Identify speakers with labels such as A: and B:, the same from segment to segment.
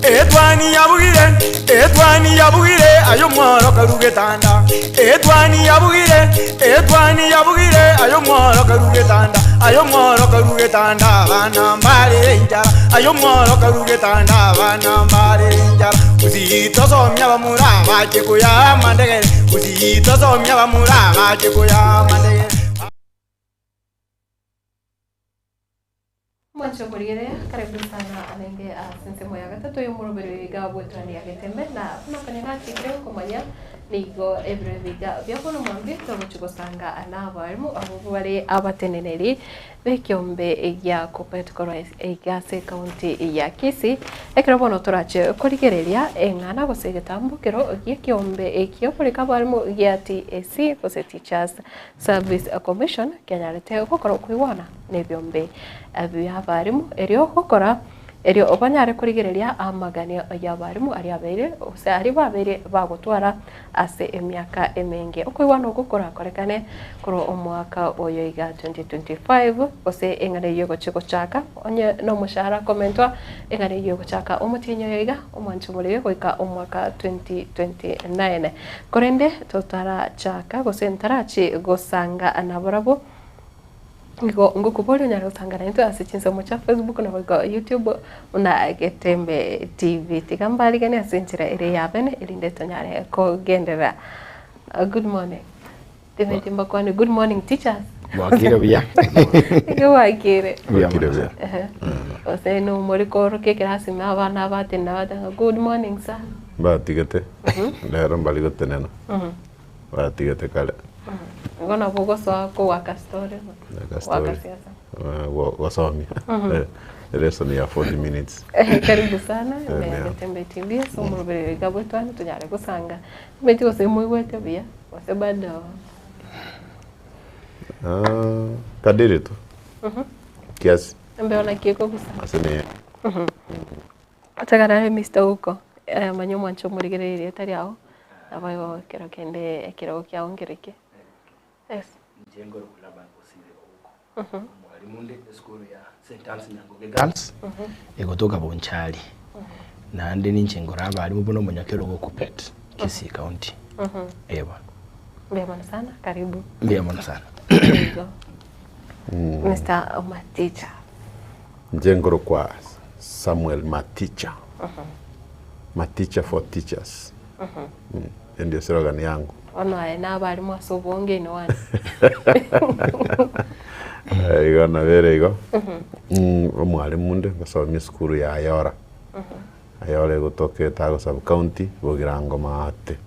A: Etwani yabugire, etwani yabugire, aye omworo karue getanda. Etwani yabugire, etwani yabugire, aye omworo karue getanda. Aye omworo karue getanda, abana mbarere enchara. Aye omworo karue getanda, abana mbarere enchara. Gusii tosomie abamura abache koyaa amandegere, Gusii tosomie abamura abache koyaa amandegere.
B: Mwanche okorigereria, karibu sana naende ase ensemo ya gatato y'omoroberi oyo iga bw'etuani ya Getembe, na buna konya nachikire gokomanya nigo ebiro ebi iga bia bono mambia togochia gosanga nabarimu abwo bare abateneneri b'ekiombe gia Kuppet korwa iga ase ekaunti ya Kisii, ekero bono torache korigereria eng'ana gose egetambokero gi'ekiombe ekio korika abarimu gia TSC gose Teachers Service Commission kianyarete gokora okoigwana. nebiombe bi'abarimu, erio gokora erio banyare korigereria amaganio y'abarimu aria abeire gose aria babeire bagotwara ase emiaka emenge. Okoigwana okwo korakorekane korwa omwaka oyo iga 2025 gose eng'ana eyio egochia gochaka onye nomoshahara komentwa eng'ana eyio egochaka omotienyi oyo iga omwancho omorege goika omwaka 2029. Korende totarachaka gose ntarachi gosanga nabarabwo. Nigo ngokoboria onyare gosanga naintwe ase chinsemo chia Facebook naboigo YouTube buna Getembe TV. Tiga mbariganie ase enchera ere ya bene erinde tonyare kogenderera. Good morning. Timanyeti mbakwane good morning teachers.
C: Bwakire buya.
B: Nigo bwakire.
C: Buya mono
D: Bwakire buya.
B: Ehe. Gose nomori koorokia ekerasi ime abana batenena bateba ng'a good morning sir.
D: Mbatigete, rero mbari gotenena. Batigete kare.
B: Igo nabo ogosoa kowaka story,
D: Goaka
B: goaka
D: story.
B: siasa.
D: Eh, go- gosomia Eh, lesson ya 40 minutes
B: Karibu sana
D: Eh,
B: ime ya
D: mea.
B: Getembe TV ase omoroberi oiga bwetwane tonyare gosanga omanyete gose moigwete buya gose bado
D: Ah, kadiri tu kiasi
B: embeo naki ekogusa
D: ase ne
B: Otegerere Mister Ouko, manya omwanche omorigererie erieta riao, naboigo ekero kende ekerogo kiao nkereke. Yes.
E: Inche nkorokwa Laban Bosire Ouko, omwalimu onde esukuru ya St. Anne's Nyangoge Girls, egotoka Bonchari. Naende ninche nkore abalimu buna omonyakerogo o Kuppet, Kisii County. Ee bono.
B: Mbuya mono sana, karibu.
E: Mbuya mono sana.
B: Igo. Mister Omaticha.
D: Inche nkorokwa Samuel Maticha, Maticha for teachers, Eyio ndio slogan yangu.
B: Bono aye nabarimu ase obonge inwe one.
D: Igo nabo ere igo, omwalimu onde ngosomia esukuru ya Ayora, Ayora egotoka Etago sub county, Bogirango maate,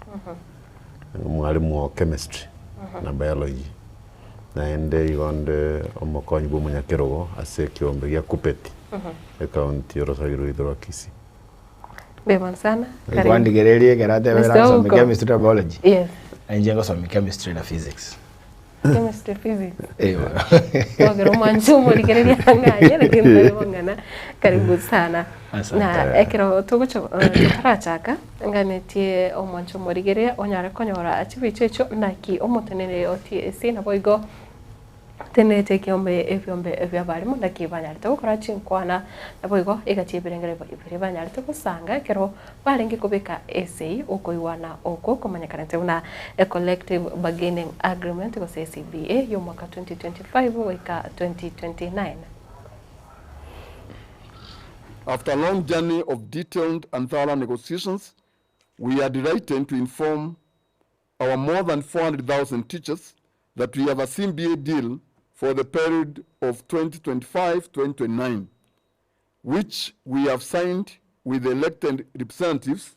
D: omwalimu o chemistry na biology. Naende igo nde omokonyi bw'omonyakerogo ase ekiombe gia Kuppet, ecounty y'orosagi rwaito rwa Kisii.
B: Mbuya mono sana. Karibu.
C: Kwandigereria ekero atebire
B: Mr.
C: agosomia
B: Ouko.
C: chemistry na biology.
B: Yes.
C: Na inche ngosomia chemistry na physics.
B: Chemistry, physics.
C: Ewa.
B: Ogera omwanchi omorigereria ang'anye lakini tari bong'ana. Karibu sana.
C: Asante.
B: Na ekero togocha totarachaka Nganetie omwancho omorigereria onyare konyora chibicha echio, naki omoteneneri o TSC naboigo otenenerete ekiombe ebiombe bi'abarimu naki banyarete gokora chinkwana, naboigo egati y'ebirengererio biria banyarete gosanga ekero barenge kobeka esegi okoigwana okwo komanyekanete buna A Collective Bargaining Agreement gose CBA y'omwaka 2025 goika 2029.
F: After a long journey of detailed and thorough negotiations, we are delighted to inform our more than 400,000 teachers that we have a CBA deal for the period of 2025-2029, which we have signed with the elected representatives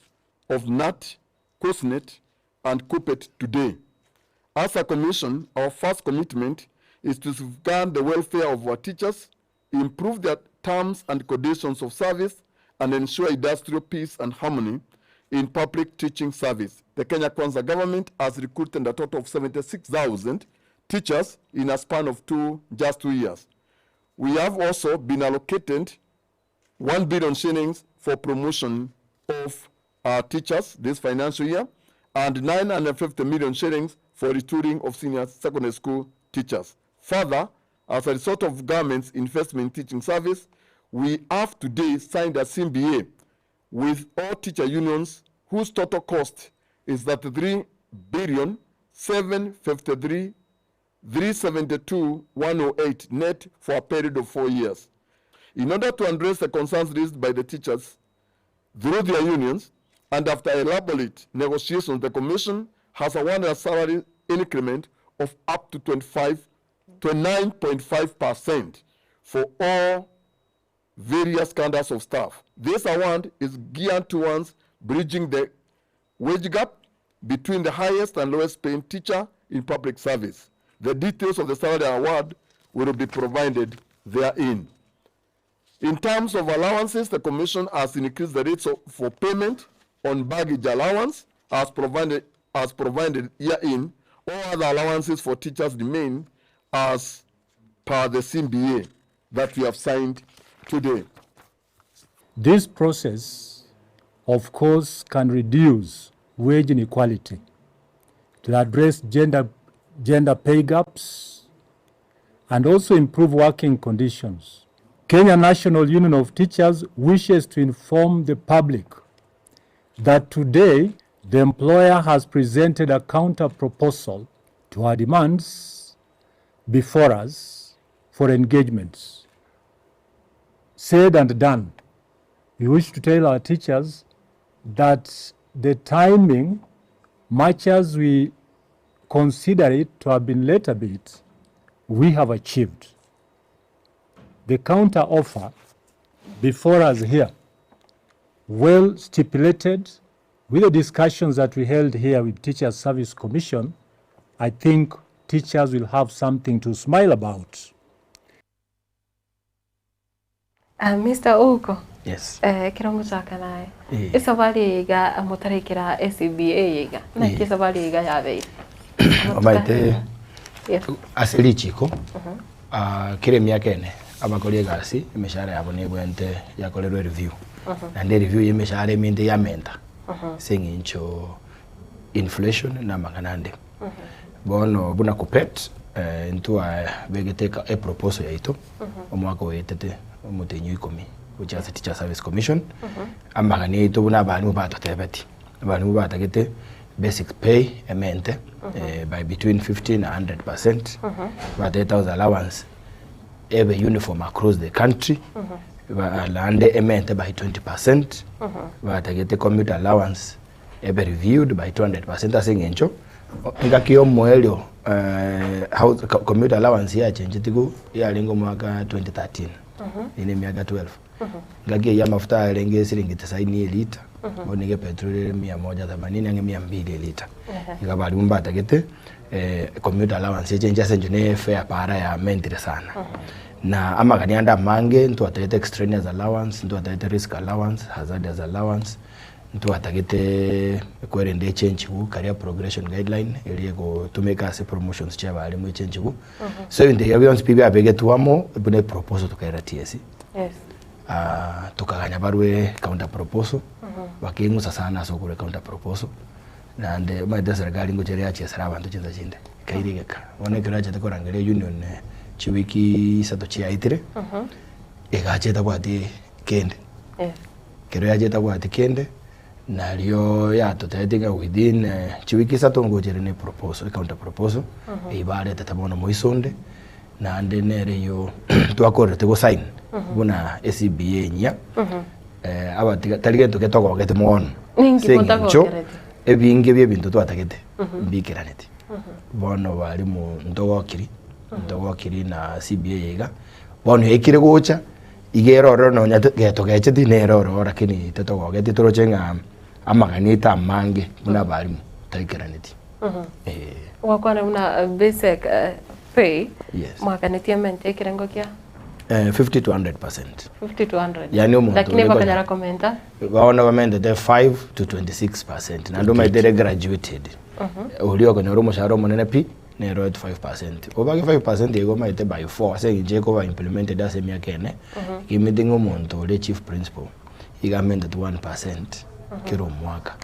F: of KNUT, KUSNET, and KUPPET today. As a commission, our first commitment is to safeguard the welfare of our teachers, improve their terms and conditions of service, and ensure industrial peace and harmony in public teaching service. The Kenya Kwanza government has recruited a total of 76,000 teachers in a span of just 2 years. We have also been allocated 1 billion shillings for promotion of our teachers this financial year and 950 million shillings for retooling of senior secondary school teachers. Further, as a result of government's investment in teaching service, we have today signed a CBA with all teacher unions whose total cost is 33 billion 753 372 108 net for a period of four years. In order to address the concerns raised by the teachers through their unions and after elaborate negotiations, the Commission has awarded a salary increment of up to 25, 29.5% for all various cadres of staff. This award is geared towards bridging the wage gap between the highest and lowest paying teacher in public service. The details of the salary award will be provided therein. In terms of allowances, the Commission has increased the rates of, for payment on baggage allowance as provided, as provided herein. All other allowances for teachers remain as per the CBA that we have signed today.
G: This process, of course, can reduce wage inequality, to address gender, gender pay gaps, and also improve working conditions. Kenya National Union of Teachers wishes to inform the public that today the employer has presented a counter proposal to our demands before us for engagements. Said and done, we wish to tell our teachers that the timing, much as we consider it to have been late a bit, we have achieved. The counter offer before us here, well stipulated with the discussions that we held here with Teacher Service Commission, I think teachers will have something to smile about.
B: Ah, Mr. Ouko
E: Yes.
B: eh, ekero ngochaka naye
E: Eh.
B: esabari eye iga motarekera ECBA eye iga naki
E: Eh.
B: esabari eye iga yabeire
E: Omaete
B: Yes.
E: ase richiko ah, kera emiaka ene abakori egasi emeshahara yabo nebwente yakorerwa ereview naende ereview ya emeshahara eminde yamenta ase eng'encho inflation na amang'ana ande bono buna Kuppet eh, intwa begete eka- eproposal yaito omwaka oetete omotenyi o ikomi gochia ase Teacher Service Commission amagani yaito buna abarimu batotebeti abarimu batagete basic pay emente eh, by between 50 na 100% batagete house allowance ebe uniform across the country naende emente by 20% batagete commuter allowance ebe reviewed by 200% ase eng'encho engaki ya omoerio eh, house, commuter allowance yachenjetigwe yarenge omwaka 2013 ere emiaka 12 engaki eywo amafuta arenge esiringi tisaini elita bono nigo epetrol ere mia moja themanini ang'e mia mbili elita iga abarimu mbatagete eh, commuter allowance echenche ase eng'encho na efare para yamentire sana na amagani ande amange ntwatagete extraneous allowance ntwatagete risk allowance hazardous allowance ntwatagete kwerenda echenchigu career progression guideline eria egotumeka ase promotions chia abarimu echenchigu so ebinto ebio bionsi pi biabegetwe amo buna eproposal tokaira TSC
B: Yes.
E: Ah, tokaganya barwe counter proposal bakeng'usa sana ase okorwa counter proposal naende omanyete eserikali ngocha ere yachiesera abanto chinsa chinde ekaira egeka bono ekero yachete korangeria union eh, chiwiki isato chiaetire egacha etabwati kende
B: Yes.
E: kero yacha etabwati kende nario yatotebetie ng'a within eh, chiwiki isato ngocha ere na eproposal ecounter proposal eyio baretete bono moiso onde naende nere eyio twakorete gosign buna eCBA enyia eh, abatiga tari gento getogogete mono
B: Ninki
E: Ase eng'encho
B: motagokereti?
E: ebinge bia ebinto twatagete mbikeraneti bono barimu ntogokiri ntogokiri na CBA iga bono yaikire gocha iga eroro nonya getogecheti nere ororo lakini tetogogeti toroche ng'a amagani aito amange buna abarimu taikeraneti eh.
B: Gwakwana buna basic eh, pay
E: Yes.
B: mwakanetie mente ekerengo kia
E: Eh, 50 to 100%.
B: 50 to 100
E: Yani omonto
B: lakini
E: ore
B: bakanyara
E: konya-
B: komenta
E: bono bamentete 5 to 26% naende omanyete ere graduated oria okonyora omoshahara omonene pi nero at 5% obage 5% igo omanyete by 4 ase eng'encho ekoba implemented ase emiaka ene ekemete ng'a omonto ore chief principal iga amentete 1% kera omwaka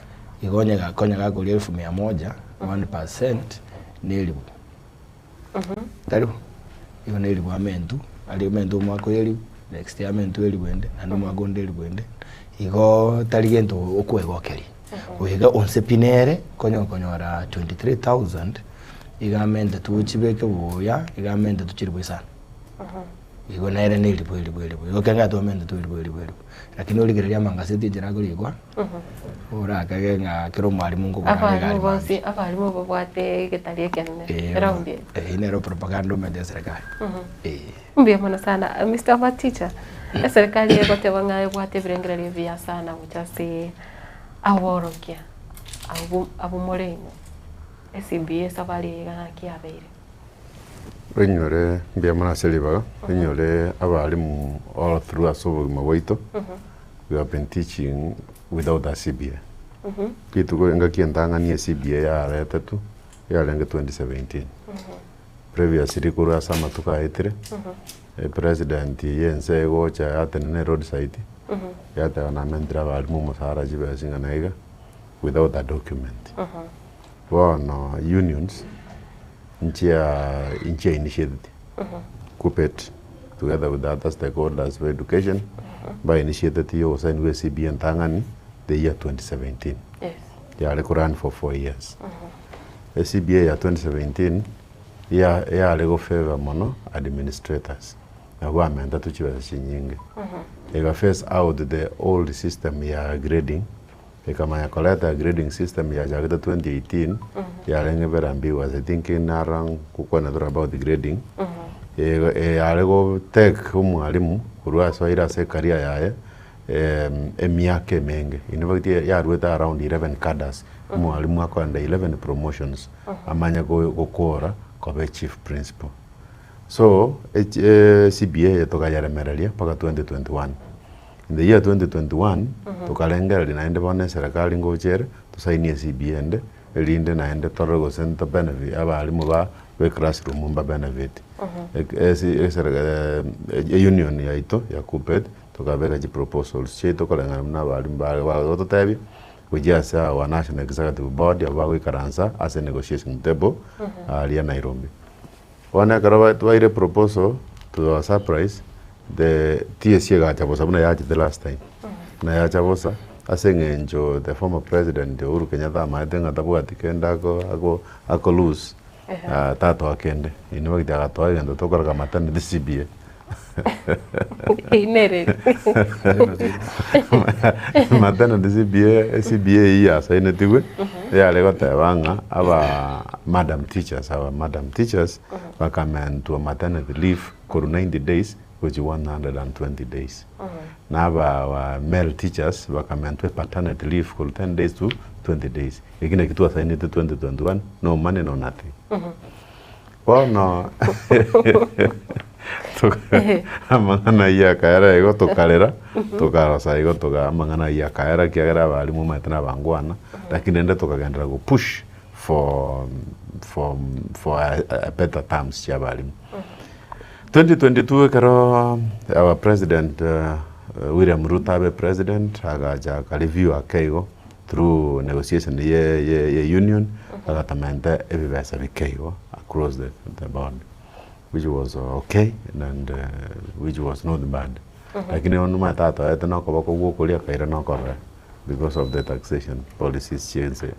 E: igo onye gakonya gakoria elfu mia moja 1% na elibu tari bo igo na elibu amentu aria amentu omwaka oyo elibu next year amentu elibu ende naende omwaka onde elibu ende. Igo tari gento okwegokeria. Goika onse pi nere konya okonyora 23,000 iga amente tochibeke buya, iga amente tochiribu isano. Igo nere ne eribu eribu eribu. Igo ekero twamente to eribu eribu eribu. Lakini origereria amangaseti enchera akorikwa, orakage ng'a kera omwalimu nkogora are egari
B: Abarimu bonsi,
E: mambia.
B: abarimu babwate egetari ekenene,
E: Eh,
B: eround eye.
E: eh, nero propaganda omanyete eserekari. Eh.
B: Mbuya mono sana. Mister Maticha, eserikari egoteba ng'a ebwate ebirengererio ebiya sana gocha ase aborokia abwo abwo more inwe, eCBA esabari eye iga naki yabeire?
D: Oinyore mbuya mono ase ribaga, oinyore abalimu all through ase obogima bwaito, we have been teaching without a CBA. Rituko engaki entang'ani eCBA yaretetwe, yarenge 2017. Previously korwa ase amatuko aetire, epresident ye ense egocha yatenena eroadside, yateba namentire abalimu omosara chibesa ing'ana iga, without a document. Bono unions nchia nchia initiated KUPPET together with the other stakeholders ba education ba initiated ya ogosaini bwa ecba entang'ani the year 2017
B: Yes.
D: yare ko run for 4 years. Ecba ya 2017 ya yare go favour mono administrators nabwo bamentetwe chibesa chinyinge. Ega phase out the old system ya grading Ekamanya koreta grading system yachagete 2018 yarenge very ambiguous I think nara ngokwana tore about grading ego yare go take omwalimu korwa ase aire ase ecareer yaye emiaka emenge in fact yaruete around 11 cadres omwalimu akoenda 11 promotions amanye gokora koba echief principal. So eCBA eye tokayeremereria mpaka 2021. In the year 2021, tokarengereria naende bono eserekari ngocha ere, tosainie eCBA ende, erinde naende torore gose nto benefit abalimu ba be classroom mba benefit. Ek- esi esereka eunion yaito ya KUPPET, tokabeka chiproposals chiaito koreng'ana buna abalimu bare bagototebia, gochia ase our national executive board abwo bagoikaransa ase negotiation table aria Nairobi. Bono ekero ba twaire proposal to our surprise, the TSC egacha bosa buna yachete last time. Buna yacha bosa, ase eng'encho the former president Uhuru Kenyatta amaete ng'a tabwati kende ako ako ako lose, tatoa kende. In fact agatoa egento tokoroka maternity CBA.
B: Eyio nere
D: Maternity CBA, CBA eyio yasainetigwe, yare goteba ng'a aba madam teachers, aba madam teachers, bakamentwa maternity leave korwa 90 days gochia 120 days. Na aba aba male teachers bakamentwa paternity leave korwa 10 days to 20 days. Eki naki twasainete 2021, no money no nothing. Bono amang'ana ayio akaera igo tokarera, tokarosa igo toka amang'ana ayio akaera ekiagera abalimu omanyete na abangwana, lakini rende tokagenderera go push for for for a better terms chia abalimu. 2022 ekero our president William Ruto abe president, agacha aka review ake igo. Through negotiation ye ye ye union agatamenta ebibesa bike igo across the the board which was okay and which was not bad lakini bono omanyete tatoete na okoboko gwa okoria akaira na okorora because of the taxation policies chia ense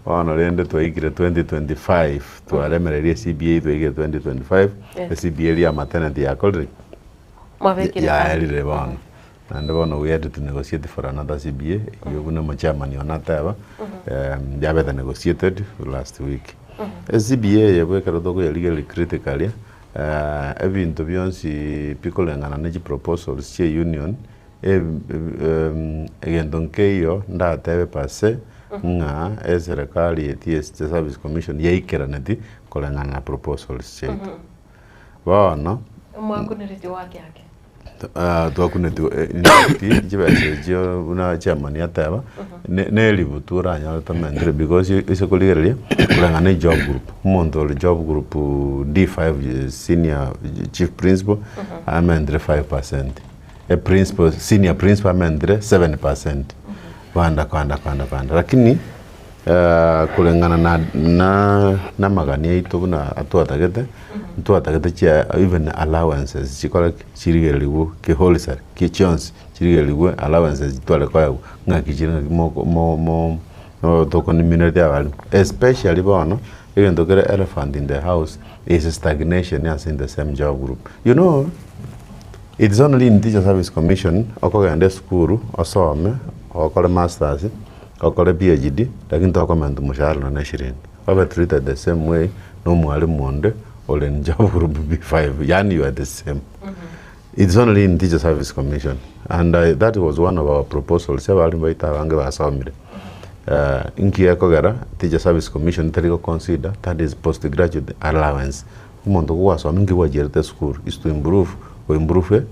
D: bono rende twaikire 2025 twaremereria eCBA twaikire 2025 eCBA eria ya maternity yakorire ki?
B: Mwabekire kando.
D: Yaerire bono. Naende bono we had to negotiate for another CBA, eyio buna omochairman one ateba, yabete negotiated last week. ECBA eye bo ekero tokoyerigereria critically, ebinto bionsi bikoreng'ana ne chiproposals chia eunion, egento nkeiyo ndatebe per se, ng'a eserekari eye TSC Service Commission yaikeraneti koreng'ana na proposals chiaito. Bono.
B: Mwakuneretie wake ake.
D: Twakunetwe in fact chibesa echio buna chairman ateba, ne neribu tu oranyore tomentire because ase korigereria koreng'ana na ejob group, omonto ore job group D5 senior chief principal amentire 5%, eprincipal senior principal amentire 7%, kwenda kwenda kwenda kwenda. Lakini. Koreng'ana na na namagani aito buna atwatagete, ntwatagete chia even allowances chikore ki? Chirigererigwe kiwholesale ki chionsi chirigererigwe allowances chitware koegwa ng'aki chire ng'aki moko mo mo tokonimineti abarimu especially bono, egento kere elephant in the house is stagnation ase in the same job group. You know, it's only in teacher service commission okogenda esukuru osome okore masters. Okore PhD lakini tokomenta omoshahara nonya ne eshiringi. Obe treated the same way na omwalimu onde ore in job group B5 yaani you are the same. It's only in teacher service commission and that was one of our proposals abalimu baito abange basomire inki gekogera teacher service commission teri go consider that is postgraduate allowance. Omonto gogwasoma inki gwachiarete esukuru is to improve go improve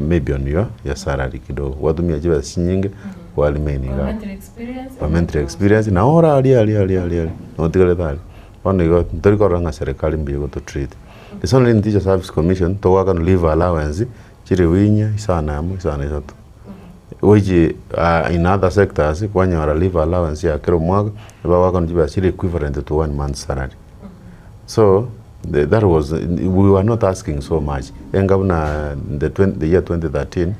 D: maybe on your your salary kidogo gwatumia chibesa chinyinge kwa remain iga
B: Momentary experience.
D: momentary experience nabo ore aria aria aria aria aria notigarete aria. Bono igo ntori korora ng'a serikali mbuya egoto treat. It's only in teacher service commission togoakana leave allowance chiribu inye, isano emo, isano isato. Which in other sectors kwanyora leave allowance ya kera omwaka nibagoakana chibesa chire equivalent to one month salary. So the that was we were not asking so much enga buna the twen the year 2013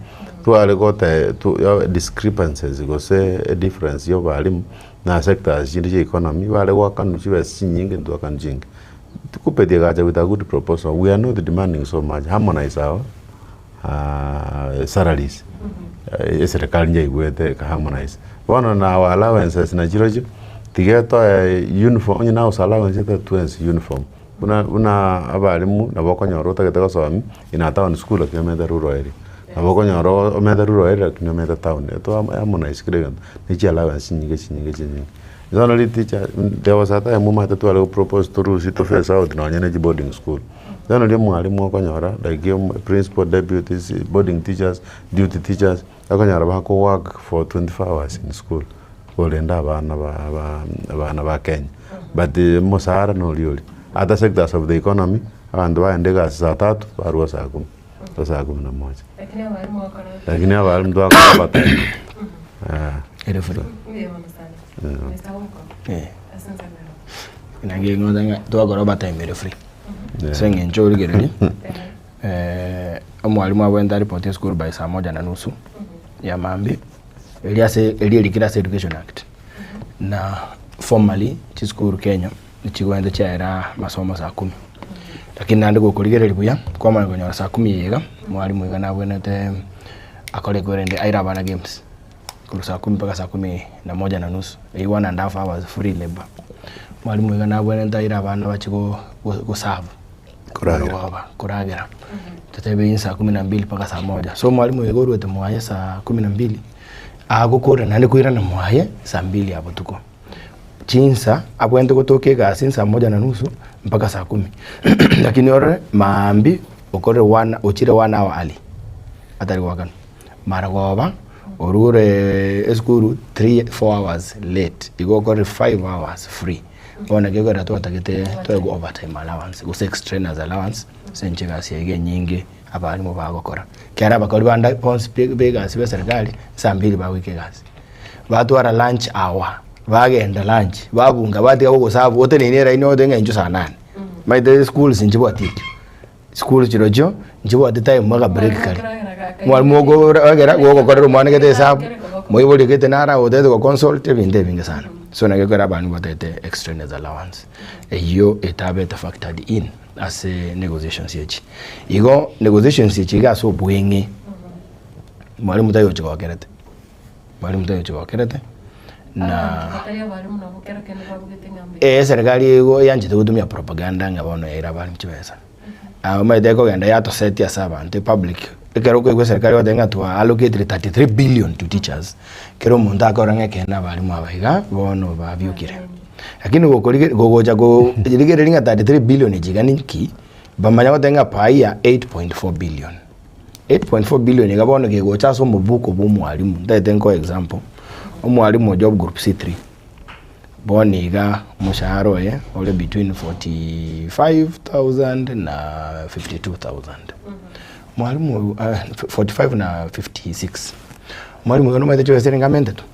D: tware gote tu discrepancies gose edifference ya abalimu na sectors chinde chia economy bare goakanwa chibesa chinyinge ntwakanwa chinke. Kuppet egacha with a good proposal we are not demanding so much harmonize our salaries eserekari nyaigwete eka harmonize. Bono na our allowances nachirochio, tiga etoe uniform onye na house allowance etoe twensi uniform. Buna buna abalimu nabo okonyora otagete gosomia in a town school lakini omanyete rural area. Nabo okonyora omanyete rural area lakini omanyete town, eto harmonize kera egento, ne chi allowance chinyinge chinyinge chinyinge. Bono riticha there was a time omanyete tware go propose torusie to phase out nonye ne chiboarding school. Bono riria omwalimu okonyora like principal, deputies, boarding teachers, duty teachers, okonyora bako work for 24 hours in school korenda abana ba ba abana ba Kenya. But omosara noria oria. Other sectors of the economy, abanto bagenda egasi saa tatu, barwa saa kumi, gose saa kumi na moja.
B: Lakini abarimu bakora
D: Lakini abarimu twakora overtime.
E: Ere free.
B: Mbuya mono sana. Mr. Onko.
E: Eh.
B: Ase ensemo.
E: Naki ng'ote ng'a twakora overtime ere free. Ase eng'encho origereria, omwalimu abwenerete aripoti esukuru by saa moja na nusu ya mambia, erio ase erio erikire ase education act. Na formally chisukuru Kenya, nichigwenerete chiaera masomo saa kumi. Lakini naende gokorigereria buya, kwamanya konyora saa kumi eye iga, mwalimu iga nabwenerete akore korende aire abana games. Korwa saa kumi mpaka saa kumi na moja na nusu, eywo one and half hours free labour. Mwalimu iga nabwenerete aire abana bachie go goserve
D: Koragera.
E: marogoba, koragera. Totebe inye saa kumi na mbili mpaka saa moja. So mwalimu iga oruete mwaye saa kumi na mbili, agokora naende koirana mwaye saa mbili ya botuko. Chinsa abwenerete gotoka egasi saa moja na nusu mpaka saa kumi. Lakini orore maambia okorire one ochire one hour early atari goakanwa. Marogoba orure esukuru 3 4 hours late igo okorire 5 hours free. Bono naki ekero twatagete toegwe overtime allowance gose extraneous allowance ase eng'encho egasi eye iga enyinge abalimu bagokora. Ekiagera abakori bande bonsi pi ba egasi ba eserekari saa mbili bagoika egasi, batwara lunch hour, bagenda lunch, babunga batiga gogoserve oteneine eraini ogotebi ng'a inchuo saa nane. Omanyete eschools nchibwati ekio. Chisukuru chirochio nchibwate time aka break kare. Mwalimu okoragera gogokorera omwana gete esabu, moibori gete naro agotete go consult ebinto ebinge sana. So naki ekero abana batagete extraneous allowance, eyio etabete factored in ase negotiations echi. Igo negotiations echi iga ase obweng'e, mwalimu tari ochigokerete, mwalimu tari ochigokerete na
B: Abanto batari abarimu nabo kero kende babugete ng'a mbuya.
E: Eh, eserikari igo yanchete gotumia propaganda ng'a bono yaira abarimu chibesa. Omanyete ekogenda yatosetia ase abanto epublic, ekero okoigwa eserikari egoteba ng'a twa allocatire 33 billion to teachers, kera omonto akorora ng'a ekeene abarimu aba iga bono babiokire. Lakini gokorigereria gogocha korigereria ng'a 33 billion echi iga ninki, bamanya goteba ng'a per year 8.4 billion. 8.4 billion iga bono kegocha ase omobuko bwa omwalimu, ntagete nkoe example, omwalimu o job group C3, Bono iga omoshahara oye ore between 45,000 na 52,000. Mwalimu oyo 45 na 56. Mwalimu oyo nomanyete chibesa chiria amentetu?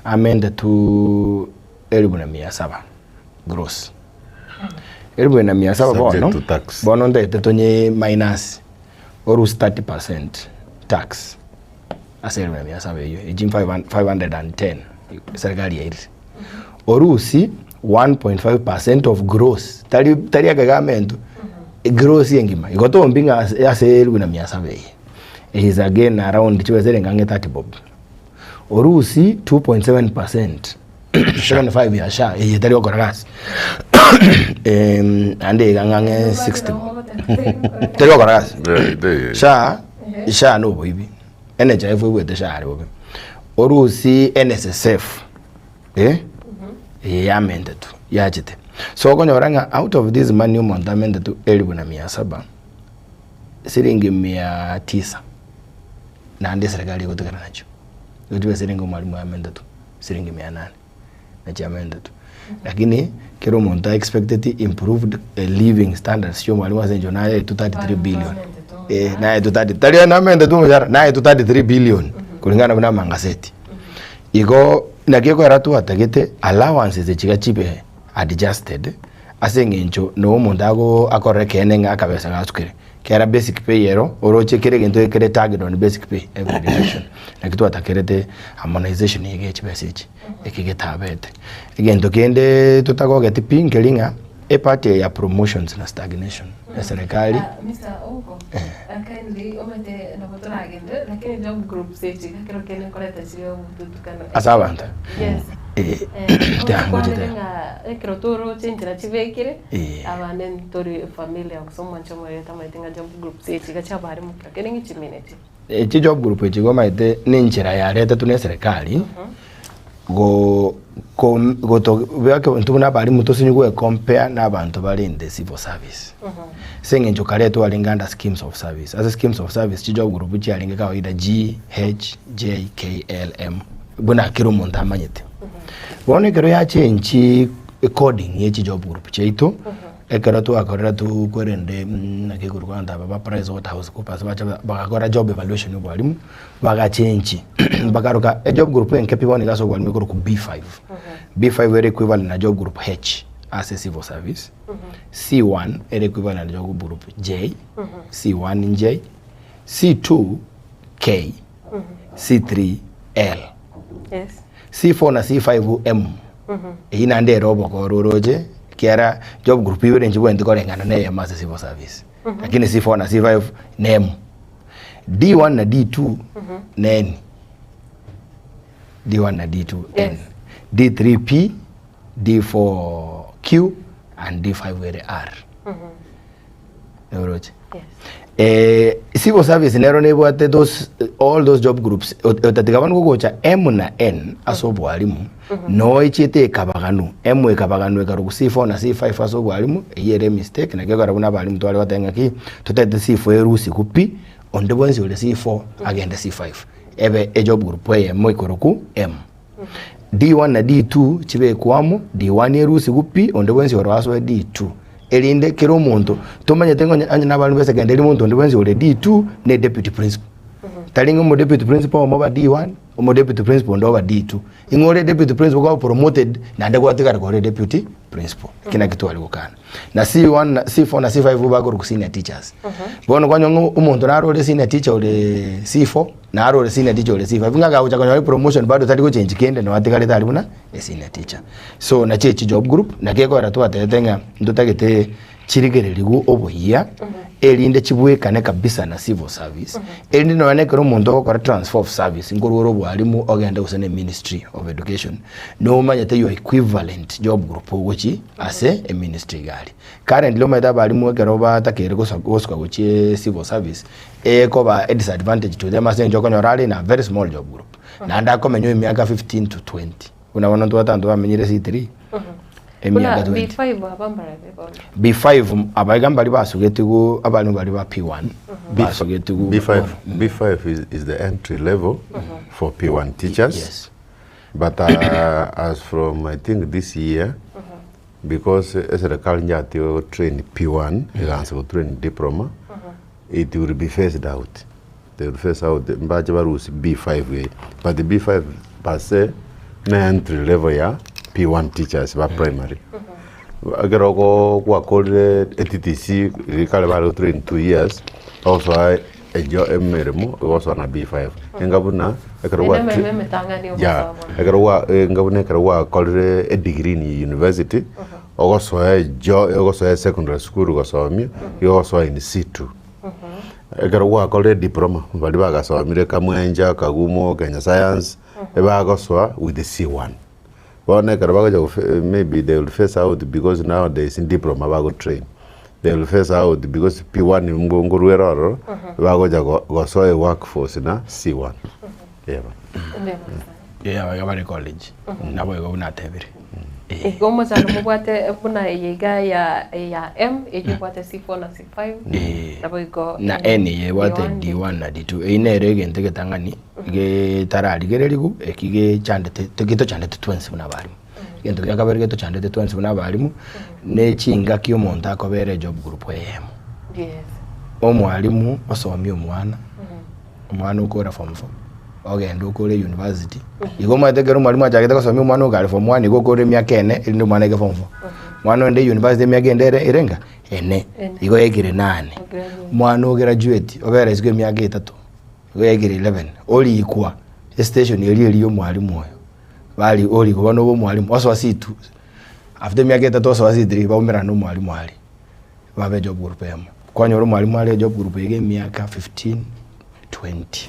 E: Amentetu. Elibu na mia saba gross. Elibu na mia saba
D: Subject
E: bono,
D: to tax.
E: bono ntagete tonye minus oruse 30% tax ase elibu na mia saba eywo, echi 510 serikali yairire. Orusi 1.5% of gross, tari tari ekegamento, gross engima, igo tombi ng'a ase ase elibu na mia saba eye, is again around chibesa erenge ang'e 30 bob. Orusi 2.7 percent 75 ya SHA eye etari gokora gasi naende iga ng'ang'e 60 bob teri gokora gasi SHA SHA na oboibi NHIF ebwete SHA are bobe orusi NSSF eh eye yamentetwe yachete so okonyora ng'a out of this money omonto amentetwe elifu na mia saba siringi mia tisa naende eserekari egotigara nachio, igo chibesa erenge omwalimu amentetwe siringi mia nane, nachio amentetwe. Lakini kera omonto a expecteti improved living standards chia omwalimu ase eng'encho naetwe 33 billion, eh naetwe 30 tari onye namentetwe omoshahara, naetwe 33 billion kulingana buna amangaseti. Igo naki ekogera twatagete allowances echi iga chibe adjusted ase eng'encho no omonto ago akorora ekeene ng'a akabesa gasukire. Kera basic pay ero oroche kera egento kere tagged on basic pay every deduction naki twatakerete harmonization iga ye chibesa echi eki getabete. Egento kende totagogeti pi nkeri ng'a epart eye ya promotions na stagnation eserekari.
B: Mister Ouko, kindly omanyete nabo toragende lakini job groups echi iga kero kende nkoreta chire obotutukano.
E: Ase abanto?
B: Yes.
E: Eh,
B: Eh,
E: tiangochete.
B: okwanere ng'a ekero toroche enchera chibekire,
E: Eh.
B: abande ntori familiar gose omwanche omorere tamaete ng'a job groups echi iga chiabare mokera kende ng'a chimineti.
E: Echi job group echi igo omanyete na enchera yaretetwe na eserekari, go ko goto beka intwe buna abalimu tosinye goe compare na abanto bare in the civil service. Ase eng'encho kare twarenge under schemes of service, ase schemes of service chijob group chiarenge kawaida G, H, J, K, L, M, buna kera omonto amanyete. Bono ekero yachenchi coding ye chijob group chiaito, ekero twakorire kwerende naki ekorokwa abanto aba ba Price Waterhouse Coopers bacha bagakora job evaluation ya obwalimu, bagachenchi bakaroka ejob group enke pi bono iga ase obwalimu ekorokwa B5. B5 ere equivalent na job group H ase civil service, C1 ere equivalent na job group J, C1 J, C2 K, C3 L.
B: Yes.
E: C4 na C5 M. Eyio naende ere obokoro oroche ekiagera job group ibere nchibwenereti koreng'ana na eyemo ase civil service. Lakini C4 na C5 na M. D1 na D2 na N. D1 na D2 N.
B: Yes.
E: D3 P, D4 Q and D5 ere R. Oroche.
B: Yes.
E: Eh, civil service nero nebwate those all those job groups otatiga bono gogocha M na N ase obwalimu no echiete ekabaganu M ekabaganu ekarugu C4 na C5 ase obwalimu eyio ere emistake naki ekero buna abalimu tware goteba ng'aki totagete C4 erusigu pi onde bwensi ore C4 agende C5 ebe ejob group eyemo ekoroku M. D1 na D2 chibekwe amo, D1 erusigwe pi, onde bwensi oro asoe D2. Erinde kera omonto, tomanyete ng'a onye onye nabana ba secondary monto onde bwensi ore D2 ne deputy principal. Tari ng'a omodeputy principal omo oba D1, omodeputy principal onde oba D2. Ing'o ore deputy principal kwaba promoted naende gwatigara kore deputy principal. Eki nakio tware gokana. Na C1 na C4 na C5 bakorokwa senior teachers. Bono kwanyora ng'a omonto naro ore senior teacher ore C4, Naro ore senior teacher ore C5 ng'a gagocha konyora epromotion bado tari gochenji kende nabo atigarete aria buna esenior teacher. So nachi echi job group naki ekogera twatebete ng'a ntotagete chirigererigwe oboyia erinde chibwekane kabisa na civil service erinde nonya na ekero omonto ogokora transfer of service nkorwa ore obwalimu ogende gose na eministry of education nomanyete your equivalent job group ogochi ase eministry iga aria. Currently omanyete abalimu ekero batakeire gosuka gochia civil service Ekoba a disadvantage to them ase eng'encho okonyora are in a very small job group naende akomenya emiaka 15 to 20 buna bono ntobwate abanto bamenyire C3
B: Buna
E: emiaka 20.
B: B5 aba mbarabe bono.
E: B5 aba iga mbari basugetigwe abarimu baria ba P1 basugetigwe
D: B5, B5 is, is the entry level for P1 teachers.
E: Yes.
D: But uh, as from I think this year, because eserikali njatiwe go train P1, egansa go train diploma, It will be phased out, they will phase out mbache barusie B5 eye, but B5 per se ne entry level ya P1. P1 teachers ba primary. Ekero ogo gwakorire eTTC riria kare bare gotrain 2 years, ogosoa ejo emeremo ogosoa na B5. Enga buna ekero
B: Ende
D: gwa
B: emeremo emetang'ani
D: yeah,
B: ogosoa bono.
D: ekero gwa enga buna ekero gwakorire edegree in university, ogosoa ejo ogosoa esecondary school gosomia, igo ogosoa in C2. Ekero gwakorire ediploma, baria bagasomire Kamwenja, Kagumo, Kenya Science, ebagosoa with C1. Bono ekero bagocha go maybe they will phase out because nowadays diploma bagotrain, they will phase out because P1 nkorwera ororo, bagocha gosoa eworkforce na C1. Eba.
E: Eh, abaiga bare college nabo igo buna atebire.
B: Igo omochando mobwate buna eye iga ya ya M eyio ebwate C4 na C5 nabo igo
E: Na N eye ebwate
B: D1,
E: D1 na D2 eyio nere egento egetang'ani getararigereriwu eki gechandete getochandete twensi buna abalimu. Egento gia kabere getochandete twensi buna abalimu, ne chingaki omonto akobera ejob group eyemo. Omwalimu osomia omwana, omwana okore form four, ogende okore university, igo omanyete ekero omwalimu achagete gosomia omwana okare form one igo okore emiaka ene erinde omwana aike form four. Omwana onde university emiaka ende ere erenga? Ene, igo yaikire nane. Omwana ograduate obere isiko emiaka etato, igo yaikire 11, orikwa estation eria eria ya omwalimu oyo, bari orikwa bono obe omwalimu osoa C2, after emiaka etato osoa C3 baumerana na omwalimu aria. Babe job group eyemo. Kwanyora omwalimu are job group iga emiaka 15, 20.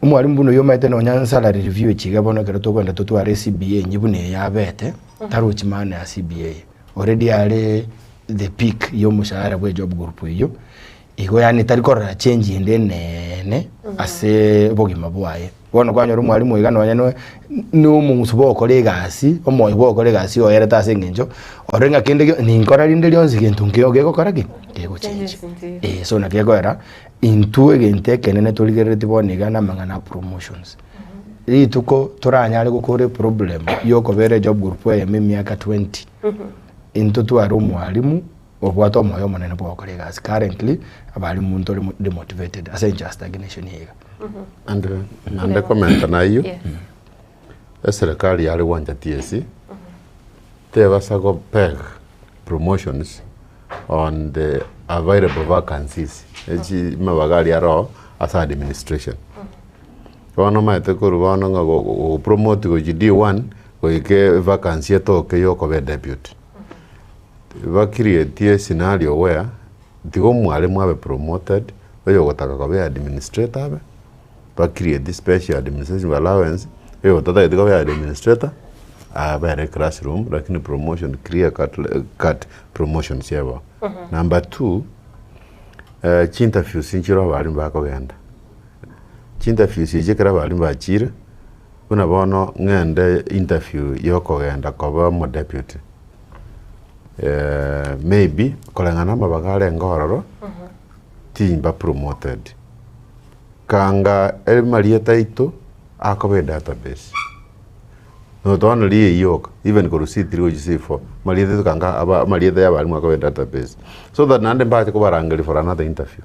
E: Omwalimu buna oyio omanyete nonya salary review echi iga bono ekero tokogenda totware eCBA enyia buna eye yabete, tarochi maana ya CBA. Already are the peak ya omoshahara bwa ejob group eyio, igo yaani tari korora change ende eneene ase obogima bwaye. Bono kwanyora omwalimu iga nonye no na omong'usu bwa gokora egasi, omoyo bwa gokora egasi oerete ase eng'encho, ore ng'a kende gio ninkora rinde rionsi gento nkeigo gegokora ki? Gegochenjia. Eh, so naki ekoera, intwe egento ekenene torigereretie bono iga na amang'ana a promotions. Rituko toranyare gokora eproblem ya okobera ejob group eyemo emiaka 20, intwe tware omwalimu. Obwate omoyo omonene bw'ogokora egasi. Currently, abarimu ntore demotivated ase engencho ya stagnation eye iga.
D: Ande naende komenta na ayio, eserekari yare gwancha TSC, tebasa go peg promotions on the available vacancies echi amabaga aria aroo ase administration. Bono omanyete korwa bono ng'a go- go gopromote gochia D1, goika evacancy etoke ya okoba edeputy. Ba create scenario where tiga omwalimu abe promoted, oyogotaka koba administrator abe, ba create special administrative allowance, oyotatageti koba administrator, abere classroom lakini promotion clear cut cut promotion chiabao. Number two, chinterviews nchire abalimu bakogenda, chinterviews echi ekero abalimu bachire, buna bono ng'ende interview ya okogenda koba omodeputy. Maybe koreng'ana amabaga arenge ororo, timba promoted. Kanga amarieta aito akoba edatabase, notwana riria eyio yoka even korwa C3 gochia C4, amarieta aito kanga aba amarieta ya abalimu akoba edatabase, so that naende mbache kobarangeria for another interview.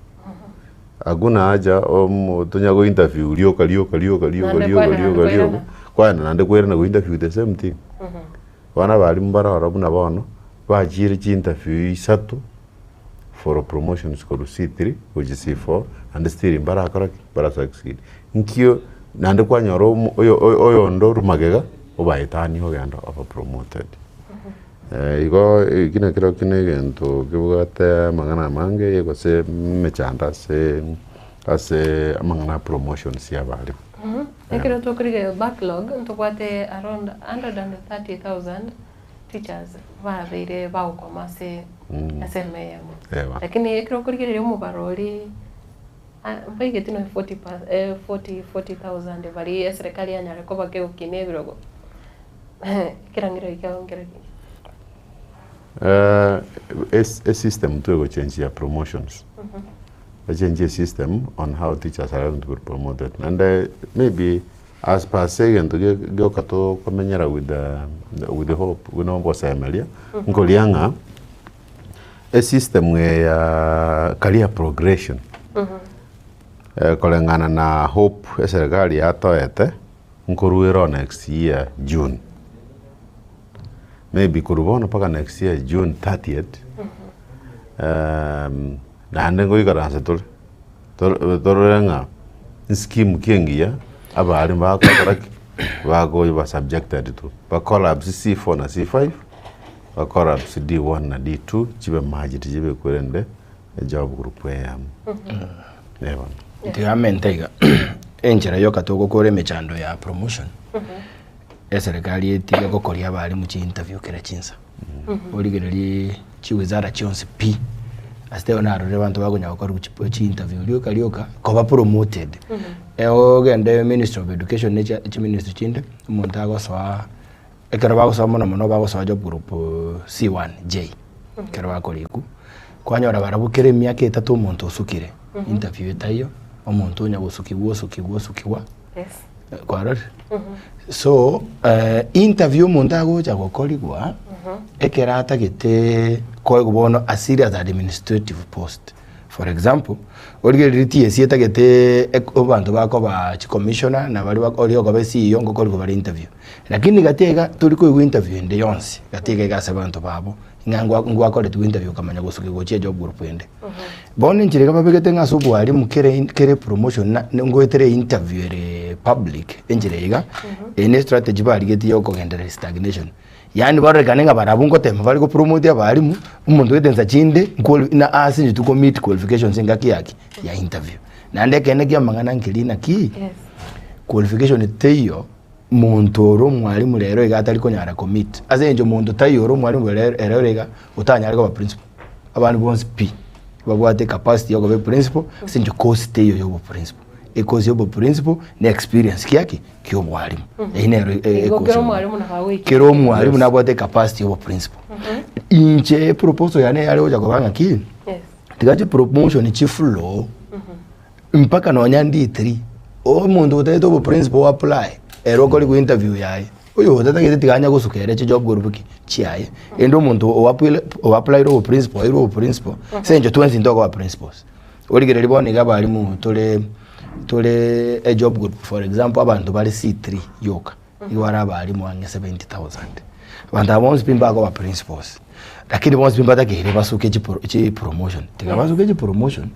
D: Hakuna haja omo tonya go interview rioka rioka rioka rioka
B: Naende
D: rioka
B: kwarana
D: rioka rioka,
B: kwerana.
D: kwarana naende kwerana go interview the same thing. Bono abalimu bare ororo buna bono, bachiire chiinterview isato for promotions korwa C3 gochia C4 naende still mbarakora ki? Mbara succeed. Nkio naende kwanyora omo oyo oyo oyonde orwa magega obaetanie ogenda oba promoted. Igo eki nakero ki na egento kebwate amang'ana amange gose emechando ase ase amang'ana a promotions ya abalimu.
B: Ekero tokorigereria backlog ntobwate around 130,000 teachers babeire bagokoma ase ensemo eyemo.
D: Eba.
B: Lakini ekero okorigereria omobaro oria mbaigeti nonya 40 per 40 40,000 baria eserekari yanyare koba kegokina ebirogo ekerang'ererio kiabo nkereki?
D: Esystem twegochenjia ya promotions. Bachenjie esystem on how teachers are going to be promoted. Naende maybe as per se egento gioka tokomenyera with the with the hope buna ogosemeria, nkoria ng'a esystem eye ya career progression koreng'ana na hope eserekari yatoete, nkorwa ero next year June. Maybe korwa bono mpaka next year June 30th, naende ngoikaransa tore, torore ng'a escheme ki engiya abalimu bagokora ki? Bagoba subjected to, ba collapse C4 na C5, ba collapse D1 na D2 chibe merged chibekwe rende ejob group eyemo. Eh bono.
E: Tiga amente iga, enchera yoka togokora emechando ya promotion, eserekari etige gokoria abalimu chi interview kera chinsa. Origererie chiwizara chionsi pi, ase taibo narorire abanto bakonya gokorwa chi interview rioka rioka koba promoted. Ogende ministry of education ne chiministry chinde, omonto agosoa ekero bagosoa mono mono bagosoa job group C1 J, ekero bakorikwa, kwanyora barabwo kera emiaka etato omonto osukire, interview etaiyo, omonto onya gosukigwa osukigwa osukigwa. Kwarorire? So, interview omonto agocha gokorigwa, ekero atagete koegwa bono a serious administrative post. For example, origererie TSC etagete abanto bakoba chicommissioner na baria oria okoba CEO ngokorigwa bare interview. Lakini gati iga tori koigwa interview ende yonsi gati iga iga ase abanto babo, ng'a ngwakoretigwe interview okamanya gosukia gochia ejob group ende. Bono enchera iga babegete ng'a ase obwalimu kere kere promotion na ngoetera interview ere public enchera iga, eye ne strategy barigetie ya okogendereria stagnation. Yaani barorekane ng'a barabwo ngotema bare gopromote abalimu, omonto oete nsa chinde na ase inche to meet qualifications engaki ya ki? Ya interview. Naende ekeene kia amang'ana nkeri naki, qualification teiyo monto ore omwalimu rero iga atari konyara ko meet. Ase eng'encho monto taiyo ore omwalimu rero iga otanyare koba principal. Abande bonsi pi, babwate ecapacity ya okoba eprinciple, ase eng'encho course teiyo ya oboprinciple. Ecourse ya oboprinciple na experience kia ki? Kia obwalimu. Eyio nero
B: Igo
E: ecourse
B: kera
E: ya
B: omwalimu nabo agoikia.
E: Kera omwalimu nabwate ecapacity ya oboprinciple. Inche eproposal yane yare gocha koba ng'aki, tiga chipromotion chiflow. Mpaka nonya D3, omonto otagete oboprinciple o apply, ere okorigwa interview yaye, oyo otatagete tiga anya gosuka ere chijob group ki? Chiaye. Ende omonto o apply o applyire oboprinciple oirwe oboprinciple, ase eng'encho twensi ntokoba principles. Origereria bono iga abalimu tore tore ejob group for example abanto bare C3 yoka, igo bare abalimu ang'e 70,000. Abanto aba bonsi pi mbakoba principals, lakini bonsi pi mbatakeire basuke chipro chipromotion. Tiga basuke chipromotion,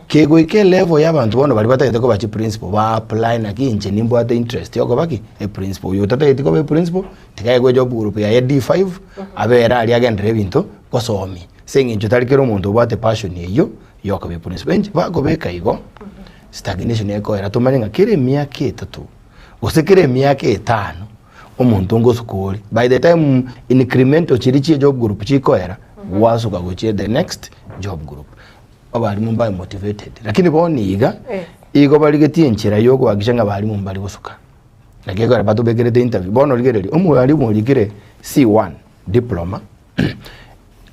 E: kegoika elevel ya abanto bono baria batagete koba chiprincipal ba apply naki inche nimbwate interest ya okoba ki? Eprincipal. Oyo otatageti koba eprincipal, tiga aegwe ejob group yaye D5, abere aria agenderere ebinto gosomia. Ase eng'encho tari kera omonto obwate passion eyio ya okoba eprincipal. Inche bakobeka igo, stagnation ekoera tomanye ng'a kera emiaka etato, gose kera emiaka etano, omonto ngosuka ore, by the time incremental chiria chia job group chikoera, gwasuka gochia the next job group. Abalimu mbabe motivated, lakini bono iga, igo barigetie enchera ya okohakikisha ng'a abalimu mbari gosuka. Naki ekero batobekerete interview, bono rigereria, omwalimu orikire C1 diploma,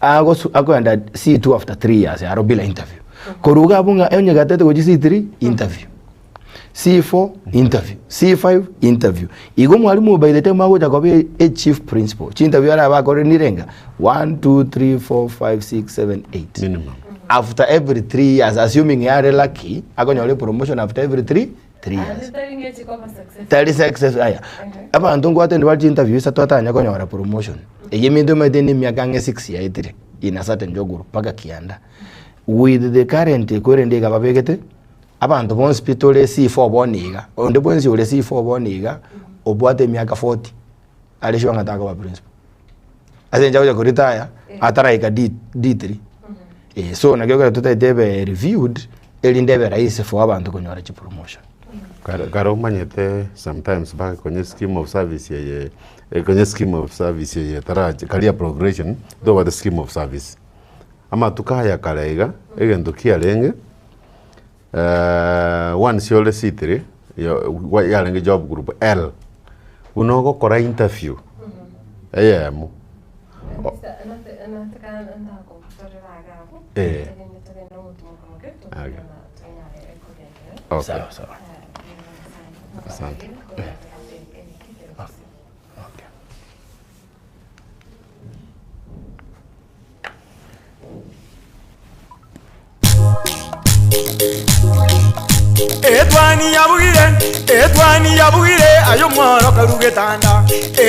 E: agosu akoenda C2 after 3 years aro bila interview. Korwa iga abwo ng'a onye gatete gochia C3, interview. C4 interview, C5 interview. Igo omwalimu oyo by the time agocha koba e chief principal, chinterview arabe akorire nirenga? 1, 2, 3, 4, 5, 6, 7, 8.
D: Minimum.
E: After every 3 years, assuming yare lucky, akonyora epromotion after every 3, 3 years. Tari success aya. Abanto nkwatende bare chinterview isato atanya konyora promotion. Eyio eminto omanyete na emiaka ang'e 6 yaetire in a certain job group mpaka kianda. With the current ekwerende iga babegete, Abanto bonsi pi tore C4 bono iga, onde bwensi ore C4 bono iga, obwate emiaka 40, are sure ng'a takoba principal. Ase eng'encho agocha koretire, ataraika D D3. Eh, so nakio ekero totaete ebe reviewed, erinde ebe rahisi for abanto konyora chipromotion.
D: Kare kare omanyete sometimes bagekonya scheme of service eye, ekonye scheme of service eye etaracha career progression, ntobwate scheme of service. Amatuko aya kare iga, egento kiarenge, once ore C3, yarenge job group L, buna ogokora interview eyemo. Eh. Okay.
E: Sawa sawa.
D: Asante.
E: Okay.
A: Etwani yabugire, etwani yabugire, aye omworo karue getanda.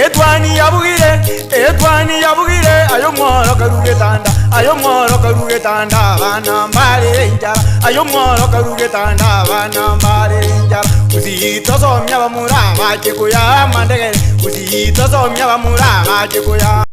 A: Etwani yabugire, etwani yabugire, aye omworo karue getanda. Aye omworo karue getanda, abana mbarere enchara. Aye omworo karue getanda, abana mbarere enchara. Gusii tosomia abamura abache koya amandegere, Gusii tosomia abamura abache koya.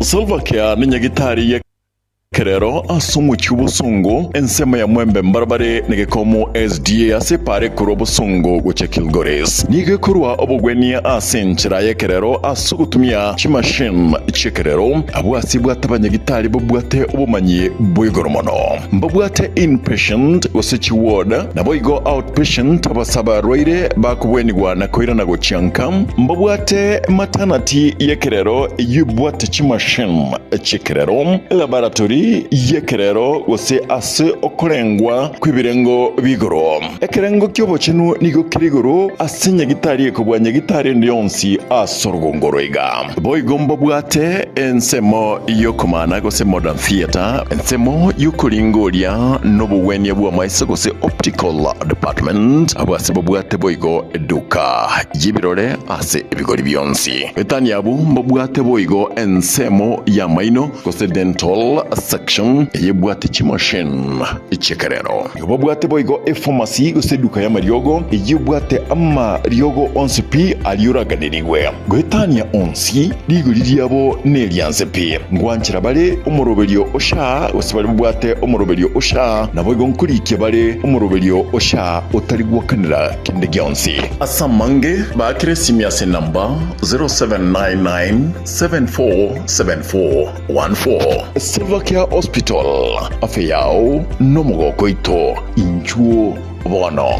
H: Salva Kiir nenyagitari y'ekerero ase omochie obosongo ensemo ya Mwembe mbarabare negekomo SDA ase epara ekorwa Bosongo gochia Kilgoris. Nigo ekorwa obogwenia ase enchera y'ekerero ase ogotumia chimachine chi'ekerero. Abwo ase ebwate abanyagitari babwate obomanyi bwa igoro mono. Mbabwate inpatient gose chiward, naboigo outpatient abase abarwaire bakobwenigwa na koirana gochia nka. Mbabwate maternity y'ekerero eyio ebwate chimachine chi'ekerero, elaboratory y'ekerero gose ase okorengwa kw'ebirengo bi'igoro. Ekerengo ki'obochenu nigo kere igoro ase nyagitari ekobua nyagitari ende yonsi ase orogongo oroiga. Boigo mbabwate ensemo y'okomana gose modern theatre, ensemo y'okoringoria nobogwenia bw'amaiso gose optical department, abwo ase babwate boigo eduka y'ebirore ase ebigori bionsi. Goetania abwo mbabwate boigo ensemo y'amaino gose dental section eyebwate chimachine chi'ekerero. Nigo babwate boigo efamasi gose eduka y'amariogo eyio ebwate amariogo onsi pi aria oraganерigwe. Goetania onsi, rigori riabo nerianse pi. Ngwanchera bare omoroberio o SHA gose baria babwate omoroberio o SHA, naboigo nkorikia bare omoroberio o SHA otari gwakanera kende gionsi. Ase amange, baakere esimi ase enamba 0799747414. Silvercare Hospital, afya yao nomogoko oito, inchuo bono.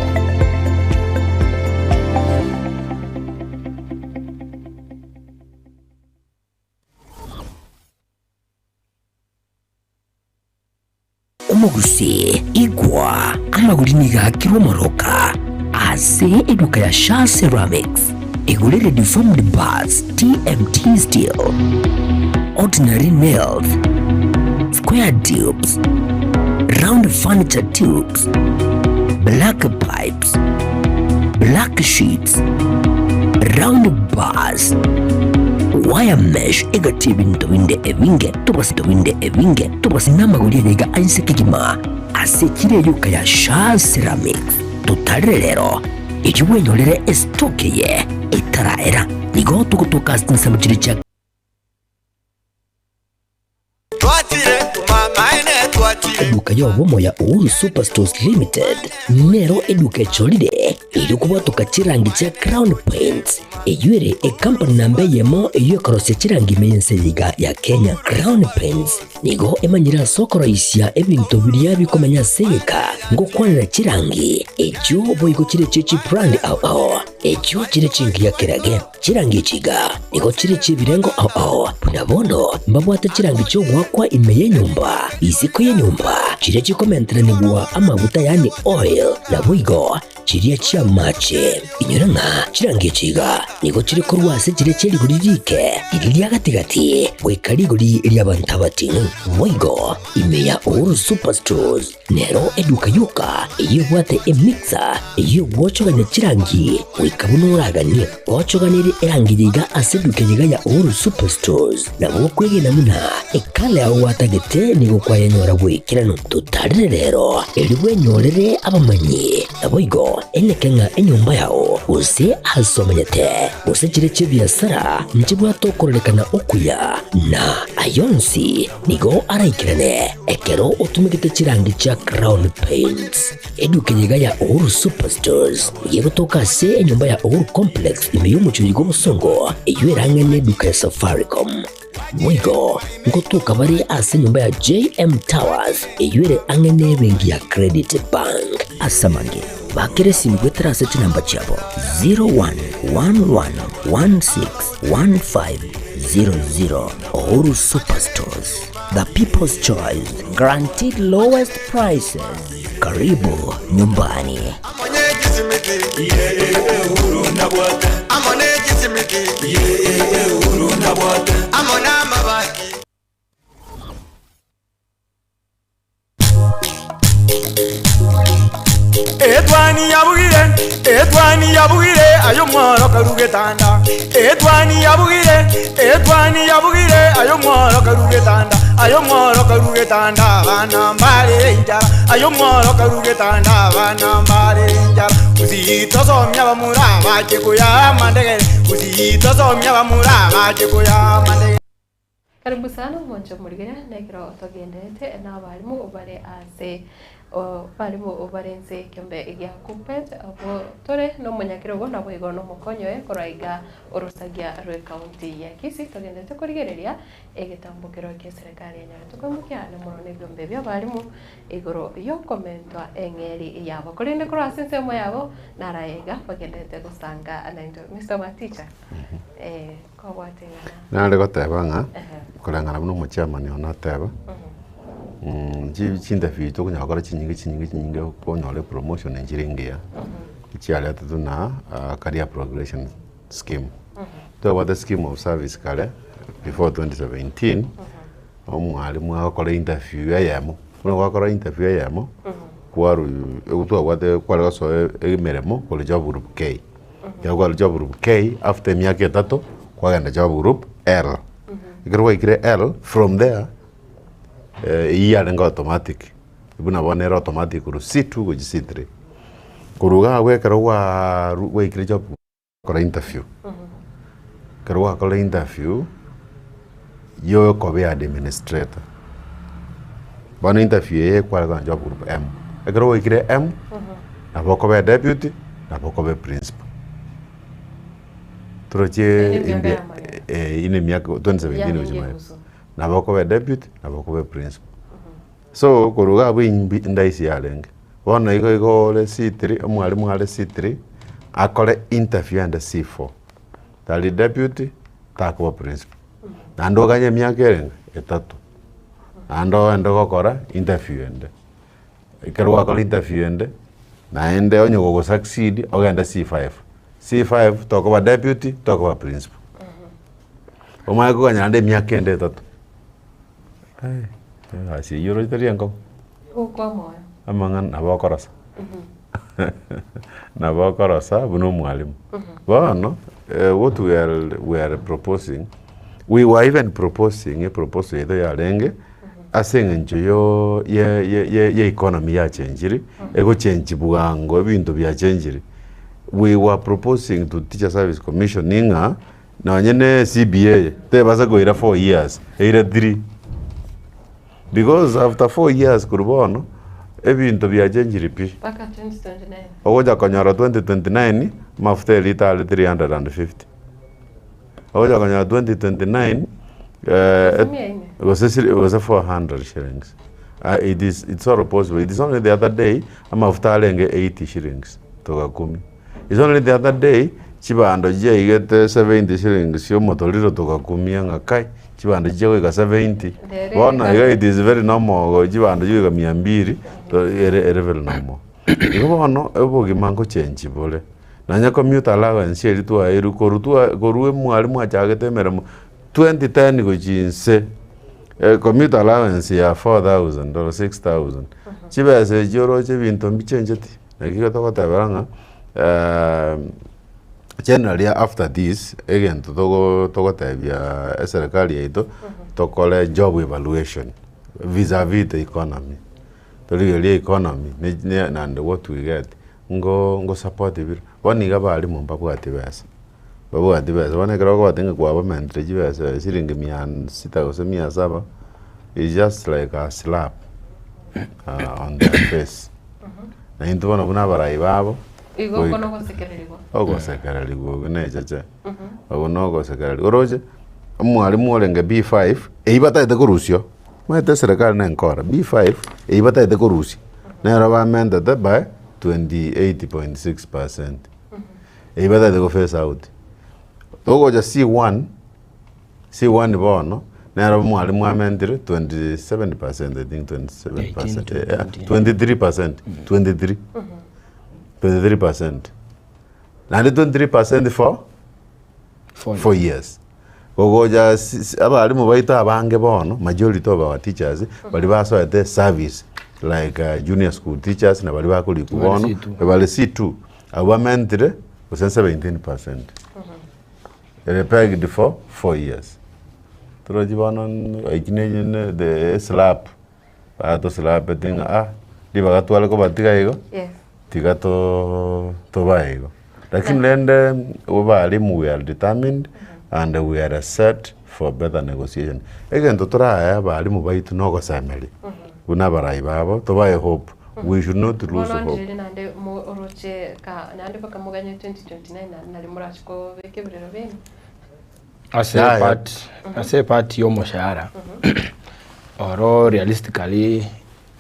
I: Omogusii, igwa, amagori nigo aakirwe omoroka ase eduka ya Shaa Ceramics. Igorere deformed bars, TMT steel, ordinary nails, square tubes, round furniture tubes, black pipes, black sheets, round bars, wire mesh egati ebinto binde ebinge tobase binde ebinge tobase namagori ayaiga ainse kegima ase echiro eyoka ya Shaa Ceramics. Totarere rero erio bwenyorere estock eye etaraera. Nigo togotoka ase chinsemo chiria chia. Eduka y'obomo ya Uhuru Superstores Limited nero eduka echorire erio kobwatoka chirangi chia Crown Paints, eyio ere ekampani namba eyemo eyio ekorosia chirangi ime y'ense eye iga ya Kenya. Crown Paints nigo emanyire ase okoroisia ebinto biria bikomenya ase egeka ngokwanera chirangi echio boigo chire chie chibrand ao ao echio chire chingiya kerage. Chirangi echi iga nigo chire chi'ebirengo ao ao, buna bono mbabwate chirangi chi'ogoakwa ime y'enyomba, isiko y'enyomba, chiria chikomenteranigwa amaguta yaani oil, naboigo chiria chi'amache. Inyora ng'a chirangi echi iga nigo chire korwa ase chiria chie rigori riike, riria ria gati-gati, goika rigori ri'abanto abating'u. Boigo ime ya Uhuru Superstores Nero eduka yoka eyio ebwate emixer eyio egwochogania chirangi goika buna oraganie. Gochoganerie erangi eye iga ase eduka eye iga ya Uhuru Superstores nabo okwegena buna ekala yao gwatagete nigo kwayenyora bw'ekeranu. Totarere rero erio bwenyorere abamanyi naboigo eneke ng'a enyomba yao gose ase omenyete gose chire chi'ebiasara nchibwate okororekana okuya na ayonsi Nigo araikerane ekero otumegete chirangi chia Crown Paints. Eduka eye iga ya Uhuru Superstores nigo egotoka ase enyomba ya Uhuru Complex ime y'omochie oyo bw'obosongo eyio erang'e neduka ya Safaricom. Boigo ngotoka bare ase enyomba ya JM Towers eyio ere ang'e nebenki ya Credit Bank. Ase amange, bakera esimi goetera ase chinamba chiabo 0111161500. Uhuru Superstores, the people's choice, guaranteed lowest prices. Karibu nyumbani.
A: Etwani yabugire, etwani yabugire, aye omworo karue getanda. Etwani yabugire, etwani yabugire, aye omworo karue getanda. Aye omworo karue getanda, abana mbare enchara. Aye omworo karue getanda, abana mbare enchara. Gusii tosomia abamura abache koyaa amandegere, Gusii tosomia abamura abache koyaa amandegere.
B: Karibu sana omonche omorigere nekero togenderete nabarimu bare ase barimu bare nse ekiombe gia Kuppet abwo tore nomonyakerogo naboigo nomokonyi oye korwa iga orosagia rwe county ya Kisii togenderete korigereria egetambokero kia eserekari enyarete koimokia namono nebiombe bia abarimu igoro yokomentwa eng'eri yabo korende korwa ase ensemo yabo naraye iga bagenderete gosanga naintwe Mister Maticha eh. Kobwate ing'ana.
D: Nare goteba ng'a koreng'ana buna omochairman one ateba, chi chinterview tokonyara gokora chinyinge chinyinge chinyinge okonyora epromotion nchire engiya, echiaretetwe na career progression scheme. Twabwate scheme of service kare before 2017, omwalimu agokora interview eyemo, buna gwakora interview eyemo, kwarwa twabwate kware gosoa emeremo kore job group K. Ekero kwarure job group K after emiaka etato kwagenda job group L. Ekero gwaikire L from there eyio yarenge automatic buna bono ere automatic korwa C2 gochia C3. Korwa iga abwo ekero gwaru gwaikire job gokora interview, ekero gwakora interview yokoba administrator, bono interview eye ekware kogenda job group M, ekero gwaikire M, nabo okoba eduty, nabo okoba eprinciple. Toroche
B: Eye nemiaka
D: imbe
B: ya magega.
D: eh, ine emiaka 2017
B: Yarenge
D: gochia magega.
B: egusu.
D: Nabo okoba eduty, nabo okoba eprinciple. So korwa iga abwo imbi ndaisi yarenge. Bono igo igo ore C3, omwalimu are C3, akore interview ande C4. Tari deputy, takoba principal. Naende oganye emiaka erenge? Etato. Naende ogende gokora interview ende. Ekero gwakora interview ende, naende onye gogo succeed, ogende C5. C5 tokoba deputy, tokoba principal. Omanye koganya naende emiaka ende etato. Egasi eyio oroche teri enkong'u.
B: Gokwa moyo.
D: Amang'ana nabo okorosa. Nabo okorosa buna omwalimu. Bono, what we are, we are proposing, we were even proposing eproposal yaito yarenge, ase eng'encho yo ye ye ye ye economy yachenchiri, egochenchi bwango ebinto biachenchiri, we were proposing to Teacher Service Commission ng'a, nonye ne CBA eye, tebasa koira 4 years, eire 3. Because after 4 years korwa bono, ebinto biachenchiri pi.
B: Mpaka 2029.
D: Ogocha konyora 2029, amafuta erita are 350. Ogocha konyora 2029,
B: Gose mia ine.
D: gose shili gose 400 shillings. Ah, it is it's all possible. It is only the other day, amafuta arenge 80 shillings, togakumia. It's only the other day, chibando chiaigete 70 shillings omotoriro togakumia ng'a kai, chibando chichia goika 70,
B: Rero
D: bono
B: iga-
D: iga it is very normal go chibando chigoika mia mbiri, to ere ere very normal. Igo bono, obogima ngochenchi bore, nonye commuter allowance eria twaeirwe korwa twa korwa omwalimu achagete emeremo 2010 gochia inse, commuter allowance ya 4000 or 6000, chibesa echio oroche ebinto mbichencheti. Naki igo togotebera ng'a generally after this, egento togo togotebia eserekari yaito, tokore job evaluation vis a vis the economy. Torigererie economy ne ne and what we get, ngo ngo support bire. Bono iga abalimu mbabwati besa, mbabwati besa, bono ekero okobatebia ng'a kwabamentire chibesa siringi mia sita gose mia saba, is just like a slap on their face. Na intwe bono buna abarai babo,
B: Igo oko
D: goika
B: nogosekererigwa.
D: ogosekererigwa okwo na echeche, okwo na ogosekererigwa. Oroche, omwalimu orenge B5, eywo batagete korusia oo, omanyete eserekari na enkora, B5 eywo batagete korusia, nero bamentete by 28.6 percent, eywo batagete go phase out. Togocha C1, C1 bono, nero omwalimu amentire 27 percent I think 27 percent, 23 percent, 23, 23 percent. Naende 23 percent for 4 years. Gogocha si- si- abalimu baito abange bono, majority of our teachers, baria basoete service. like junior school teachers na baria bakorikwa
E: Bare
D: bono,
E: C2.
D: bare C2, abwo bamentire gose 17%. Ere pegged for 4 years. Torochi bono eki ne ne the slap, batoslapete ng'a ah, ribaga tware kobatiga igo,
B: Yes.
D: tiga too tobae igo. Lakini rende abalimu we are determined and we are set for better negotiation. Egento torae abalimu baito na ogosemeria buna abarai babo tobae hope, we should not lose
B: Bono
D: hope.
B: ndiri naende mo oroche ka naende mpaka moganye 2029 naende nari morache kobeka ebirero biaino.
E: Ase
D: Yaya.
E: part ase part ya omoshahara oro realistically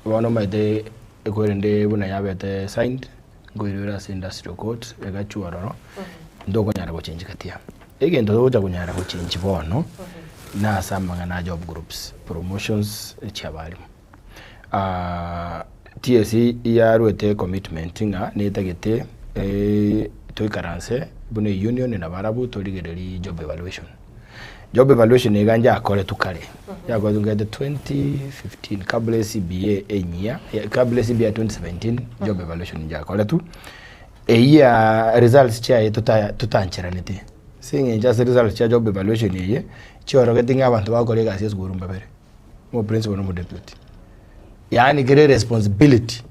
E: bono omanyete ekwerende buna yabete signed nkoirwera ase industrial court egachwa ororo ntokonyara gochenji gati aa. Egento togocha konyara gochenji bono na ase amang'ana a job groups, promotions chia abalimu. TSC yarwete commitment ng'a netagete toikaranse buna eunion na barabwo torigererie job evaluation. Job evaluation iga njakoretwe kare, yakoretwe nkaete 2015 kabla eCBA enyia, kabla eCBA ya 2017 job evaluation njakoretwe, eywo ya results chiaye tota totancheranete, ase eng'encho ase results chia job evaluation eye, chiorogeti ng'a abanto bagokora egasi esukuru mbabere. omoprinciple na omodeputy yaani kere responsibility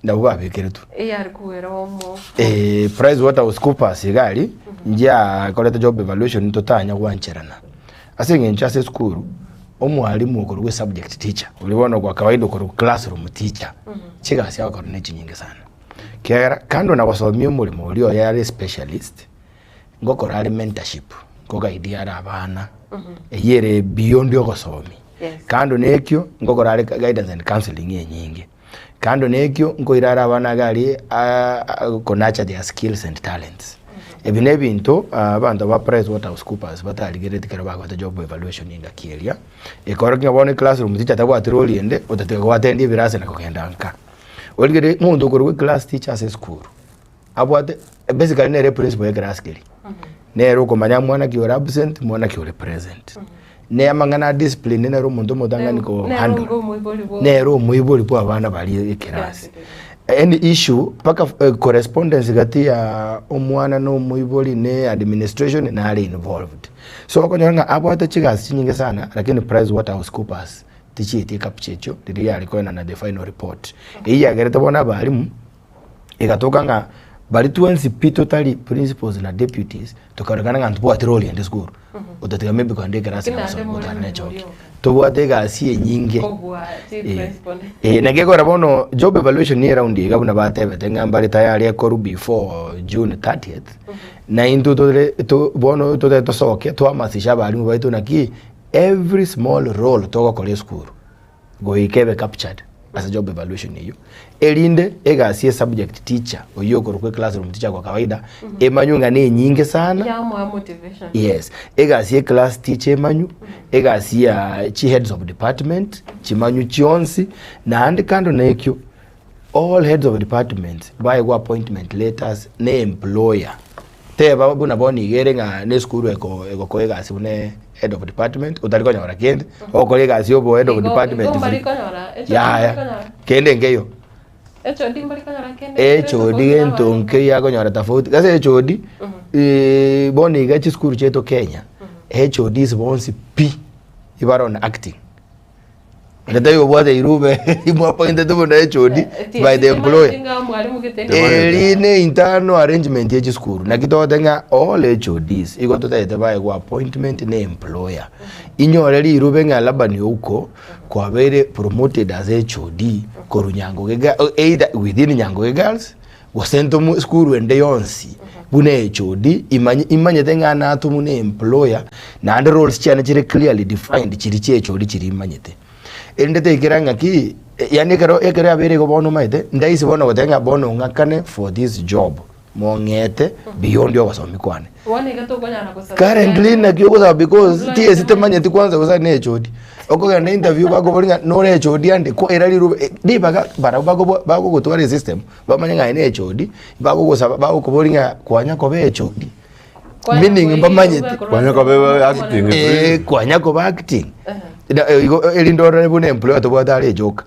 E: nabwo babekeretwe.
B: Eyare kogera omo.
E: Eh, Price Waterhouse Coopers iga aria nchiakorete job evaluation totanya gwancherana ase eng'encho ase esukuru omwalimu okorwa esubject teacher oria bono kwa kawaida okorwa classroom teacher chigasi agokora ne chinyinge sana ekiagera kando na gosomia omorimo oria oye are specialist Ngokora are mentorship, nkoguide are abana, eyio ere beyond ogosomi.
B: Yes.
E: Kando na ekio, ngokora are guidance and counseling enyinge. Kando na ekio, nkoira are abana iga aria ko nurture their skills and talents. Ebi na ebinto abanto ba Price Waterhouse Coopers batarigereti ekero bagoeta job evaluation engaki eria, ekorokia ng'a bono eclassroom teacher tabwati role ende, otatiga goattend ebirasi na kogenda nka. Origereria omonto okorwa eclass teacher ase esukuru. abwate basically nere principal y'ekerasi keria, nere okomanya mwana ki ore absent, mwana ki ore present. Ne amang'ana a discipline nere omonto omotang'ani ko
B: Nere
E: handle.
B: onge omoibori bwo-
E: Nere omoibori bwa abana baria ekerasi. Any issue mpaka eh, correspondence gati ya omwana na omoibori ne administration nare involved. So okonyora ng'a abwate chigasi chinyinge sana lakini Price Waterhouse Coopers tichieti ecapture echio riria yare koenana the final report. Eyio yagerete bono abalimu. Egatoka ng'a baria twensi pi totari principals na deputies, tokarorekana ng'a ntobwati role ende esukuru, otatiga maybe kogenda ekerasi na
B: Lakini naende
E: gosoma
B: more
E: gotara na echoki.
B: omorio.
E: Tobwate egasi enyinge.
B: Kobua chi
E: Eh,
B: principal.
E: eh, naki ekogera bono job evaluation niyo eround iga buna batebete ng'a mbare tayari ekorwa before June 30th, na intwe tore to bono totari tosoke twahamasishe abalimu baito naki every small role togokora esukuru, goika ebe captured ase job evaluation eyio, erinde egasi ye subject teacher oyio okorokwa eclassroom teacher kwa kawaida emanywe ng'a nenyinge sana.
B: Yamoa motivation.
E: Yes, egasi ye class teacher emanywe, egasi ya chi heads of department chimanywe chionsi, naende kando na ekio all heads of departments baegwe appointment letters na employer. Teba buna bono iga ere ng'a na esukuru eko egokoa egasi buna head of department otari konyora kende, ogokora egasi ya obo head of
B: Igo-
E: department
B: igo mbari
E: free.
B: konyora, HOD
E: Yaya,
B: mbari konyora.
E: kende nkeiyo.
B: HOD mbari konyora kende kere
E: HOD
B: tofauti na
E: gento
B: abande.
E: nkeiyo akonyora tofauti, ase HOD bono iga chisukuru chiaito Kenya, HODs bonsi pi, ibare on acting. Onde taiyo obwate irube imwapointete buna HOD by the employer. Eri ne internal arrangement ye chisukuru naki togote ng'a all HODs igo totagete baegwe appointment ne employer. Inyore rirube ng'a Laban Ouko kwabeire promoted as HOD korwa Nyangoge Girls either within Nyangoge Girls gose ntomu esukuru ende yonsi buna HOD imanye imanyete ng'a natomwa na employer naende roles chiane chire clearly defined chiri chia HOD chiri imanyete. Erinde teikera ng'aki yaani ekero ekero yabeire igo bono omanyete ndaisi bono goteba ng'a bono ng'akane for this job mong'ete beyond ogosomi kwane.
B: Bono iga tokonyara gosaba
E: Currently naki ogosaba because TSC temanyeti kwanza gose ne HOD. Okogenda interview bakoboria ng'a nore HOD ande kwaira riruba ribaga barabwo bakobo bagogotwara esystem bamanye ng'a aye ne HOD, bagogosaba bagokoboria ng'a kwanya koba HOD. Meaning mbamanyete.
D: Kwanya koba acting.
E: Eh, kwanya koba acting. Na, eh, igo erinde orore buna employer tobwate are ejoka.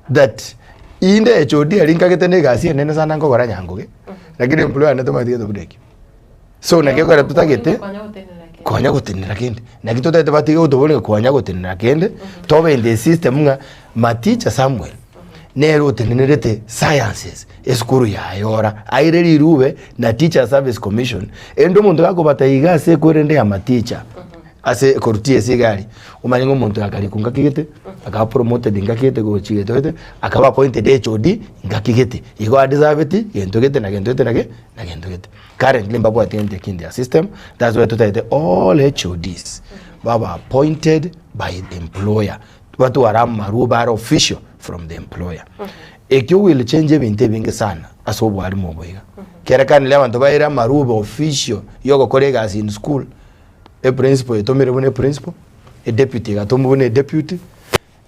E: that inde HOD aria nkagete na egasi enene sana nkogora nyangoge, lakini employer one tamanyeti gento buna ekio. So naki ekero totagete, konya gotenena kende, naki totagete batige gotoboria ng'a konya gotenena kende, tobe in the system ng'a Maticha Samuel, nere otenenerete sciences esukuru yaye ora, aire rirube na Teacher Service Commission, erinde omonto gakobata iga ase ekwerende ya Maticha, ase korwa TSC iga aria, omanye ng'a omonto oyo akarikwa ngaki gete, akaba promoted ngaki gete gochia gento gete, akaba appointed HOD ngaki gete, igo adeserveti gento gete na gento gete na ge na gento gete. Currently mbabwate gento eki in their system, that's why totagete all HODs babe appointed by the employer, batware amarwa bare official from the employer. Ekio will change ebinto ebinge sana ase obwarimu obo iga. Kerekanirie abanto baire amarube official ya ogokora egasi in school, eprinciple etomire buna eprinciple, edeputy egatomwa buna edeputy,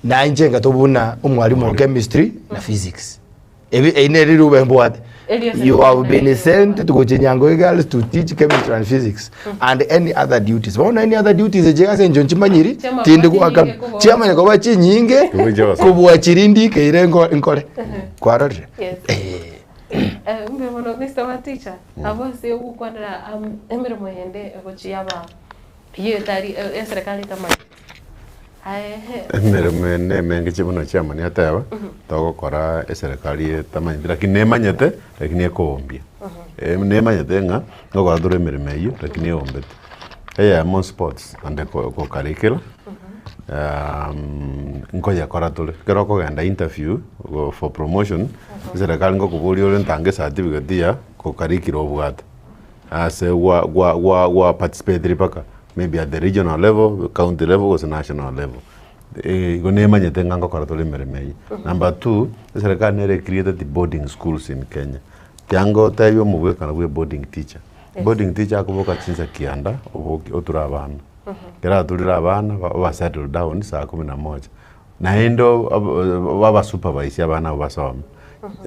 E: na inche ngatobwa buna omwalimu o chemistry na physics. Ebi eri neri riuba embwate. You have been sent to gochia Nyangoge Girls to teach chemistry and physics and any other duties. Bono any other duties echi ase eng'encho nchimanyiri tindi goakana. Chiamanya koba chinyinge kobua chiria ndikeire nkore. Kwarorire?
B: Yes.
E: Eh.
B: Eh, mbuya mono Mr. Maticha. Abwo ase ogokwanera emeremo yende egochia aba eyio etari eserekari etamanyeti. Aye
D: Emeremo ende emenge chi buna chairman ateba, togokora eserekari etamanyeti lakini nemanyete lakini ekoombia. Nemanyete ng'a ngokora tore emeremo eywo lakini eombete. Eyemo sports and co-curricular, nkoyekora tore. Ekero okogenda interview for promotion, eserekari ngokoboria ore ntange ecertificate ya co-curricular obwate. Ase gwa gwa gwa gwa participatire mpaka maybe at the regional level, county level gose national level. Igo nemanyete ng'a ngokora tore emeremo eyio. Number two, eserekari nere ecreated boarding schools in Kenya. Tianga otebie omobwekano bwa eboarding teacher. Boarding teacher akoboka chinsa kianda oboke oture abana. Ekero aturire abana, oba settle down saa kumi na moja. Naende obasupervise abana abwo basome.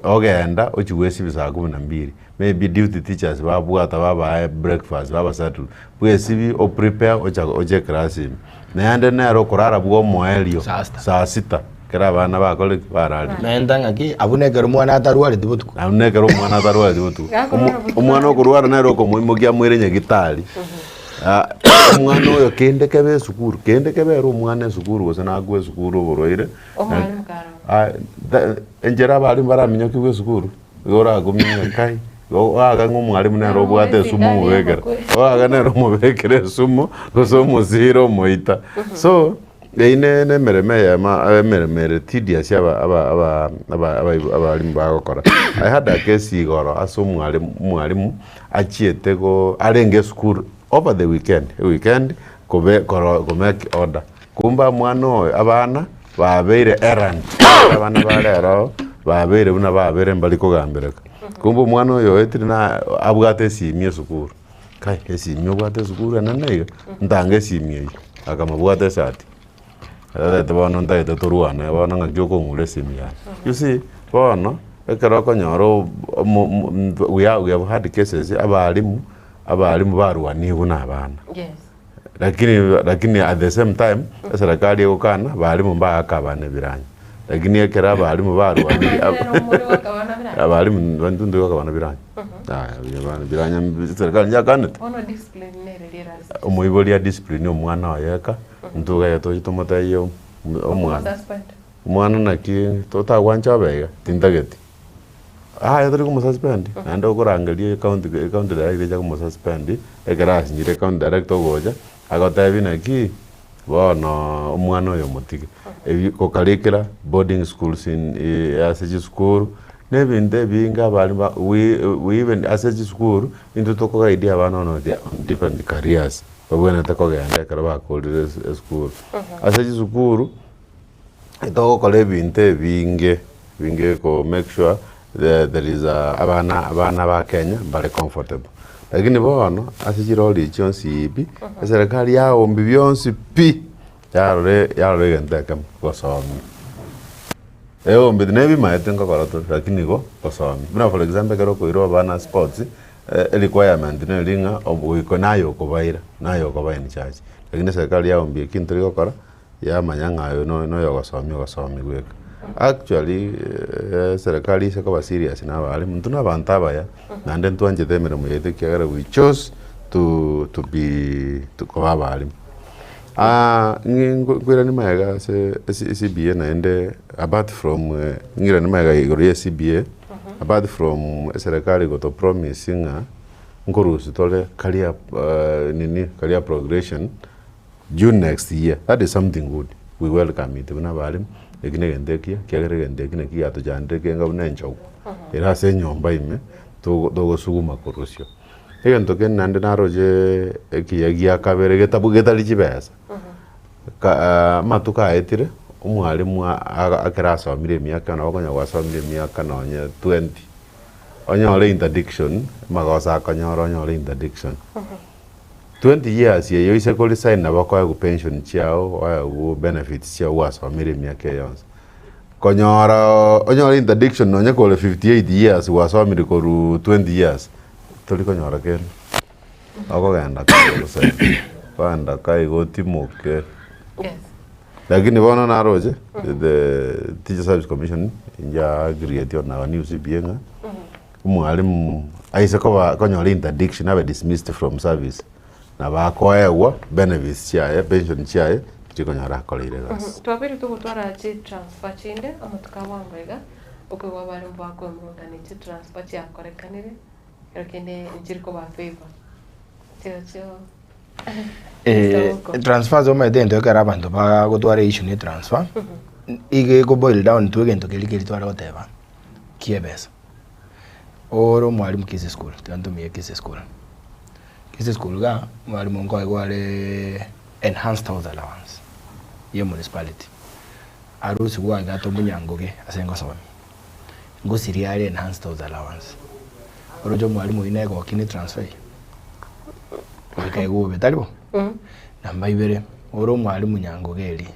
D: Ogenda ochie gwesibia saa kumi na mbili, maybe duty teachers babwata babae breakfast babasettle, bwesibie oprepare ocha oche eclass ime. Naende nere okorara bwa omoerio
E: Saa sita.
D: saa sita ekero abana bakorire ki? Bararire.
E: Menta ng'aki abwo nekero omwana atarwareti botuko.
D: Abwo nekero omwana atarwareti botuko.
B: Gakorwara botuko.
D: Omwana okorwara nere okomoimokia amoire nyagitari. Omwana oyo kende kebe esukuru, kende kebe ere omwana esukuru gose nakwe esukuru oborwaire,
B: Omwalimu kare
D: enchera abalimu baraminyokigwe esukuru, igo orakumie ng'a kai, oaga ng'a omwalimu nere obwate esumu omobekera, oaga nere omobekera esumu, gose omosira omoita. So, eyio ne ne emeremo eyemo emeremo ere tedious aba aba aba aba abaibu abalimu bagokora. I had a case igoro ase omwalimu omwalimu. achiete go arenge esukuru over the weekend, eweekend kobe koro komake order, kumbe omwana oyo abana babeire errant, abana ba rero babeire buna babeire mbari kogambereka. Kumbe omwana oyo oetire na abwate esimi esukuru, kai esimi obwate esukuru enene iga, ntange esimi eywo, akamobwata esati. Ararete bono ntagete torwane bono ng'aki okong'ura esimi yane. You see, bono, ekero okonyora omo omo we have we have had cases abalimu, abalimu barwanigwe na abana.
B: Yes.
D: Lakini lakini at the same time, eserekari egokana balimu mbaake abana ebiranya. Lakini ekero abalimu barwanire
B: Omanyire omori goaka abana biranya?
D: abalimu intwe ntogoaka abana biranya, yaya abana biranya eserekari nyakanete.
B: Bono discipline nere rirasi.
D: Omoibori adiscipline omwana oye eka. Intwe toche tomotebie omwana, omwana naki totagwancha obe iga, tintageti. Aye tori komosuspend, naende okorangeria ecounty ecounty director eche komosuspend, ekero asinyire ecounty director ogocha, agotebie naki, bono omwana oyo omotige. Ebi gokarikera boarding schools in ase chisukuru, na ebinto ebinge abarimu ba we we even ase chisukuru, intwe tokoguide abana on their different careers. Babwenerete kogenda ekero bakorire esukuru. Ase chisukuru, togokora ebinto ebinge, ebinge ko make sure there is a abana abana ba Kenya mbare comfortable. Lakini bono, ase chirori echi chionsi pi, eserekari yaombia bionsi pi, yarora yarora egento ekemo, gosomia. Eombeti nebimaete nkokora tore, lakini igo gosomia. Buna for example ekero okoira abana sports, Erequirement neri ng'a ogoika naye okobaira, naye okoba in charge. Lakini eserekari yaombia eki ntori gokora, yamanya ng'a oyo noyo ogosomia ogosomia bweka. Actually eserekari ase koba serious na abalimu, intwe na abanto abaya, naende ntwanchete emeremo yaito ekiagera we chose to to be koba abalimu. Nkoirania magega ase CBA naende apart from ng'iranie magega igoro ya CBA, apart from eserekari goto promise ng'a nkorusia tore career nini career progression June next year, that is something good, we welcome it buna abalimu, eki na egento ekiya, ekiagera egento eki naki giatochandire kenga buna enchogu, ere ase enyomba ime, togo togosuguma korusio. Egento kende naende naroche ekiya gia kabere getabu getari chibesa, ka amatuko aetire, omwalimu a ekero asomire emiaka nabo okonyora gwasomire emiaka nonye 20, onyore interdiction, amagoso akonyora onyore interdiction. 20 years eye oise ko resign nabo okoegwa pension chiago, oegwe benefits chiago gwasomire emiaka eye yonsi. Konyora onyore interdiction nonye kore 58 years gwasomire korwa 20 years, tori konyora kende. Okogenda kare gose kogenda ka igo otimoke.
B: Yes.
D: Lakini bono naroche, the Teacher Service Commission inja agreeeti on our new CBA ng'a omwalimu aise koba konyora interdiction abe dismissed from service, nabo akoegwa benefits chiaye, pension chiaye, chikonyora akoreire egasi.
B: Twabeire togotwara chitransfer chinde amatuko a bwango iga, okoigwa abarimu bakoemurungania chitransfer chiakorekanire, ekero kende nchiri koba favor. Chirochio
E: Eh, transfers omanyete egento ekero abanto bagotwara issue na etransfer, iga eko boil down to egento keria keria tware goteba, kia ebesa. Ore omwalimu Kisii school, tiga ntumie Kisii school. Kisii school igaa, omwalimu nkoegwa are enhanced house allowance ya emunicipality. Arusigwe iga ase omonyangoge ase ngosomia, ngosiria are enhanced house allowance. Oroche omwalimu oyio negoki ne transfer eyio? Goika egobe, tari bo? Namba ibere, ore omwalimu nyangoge eria,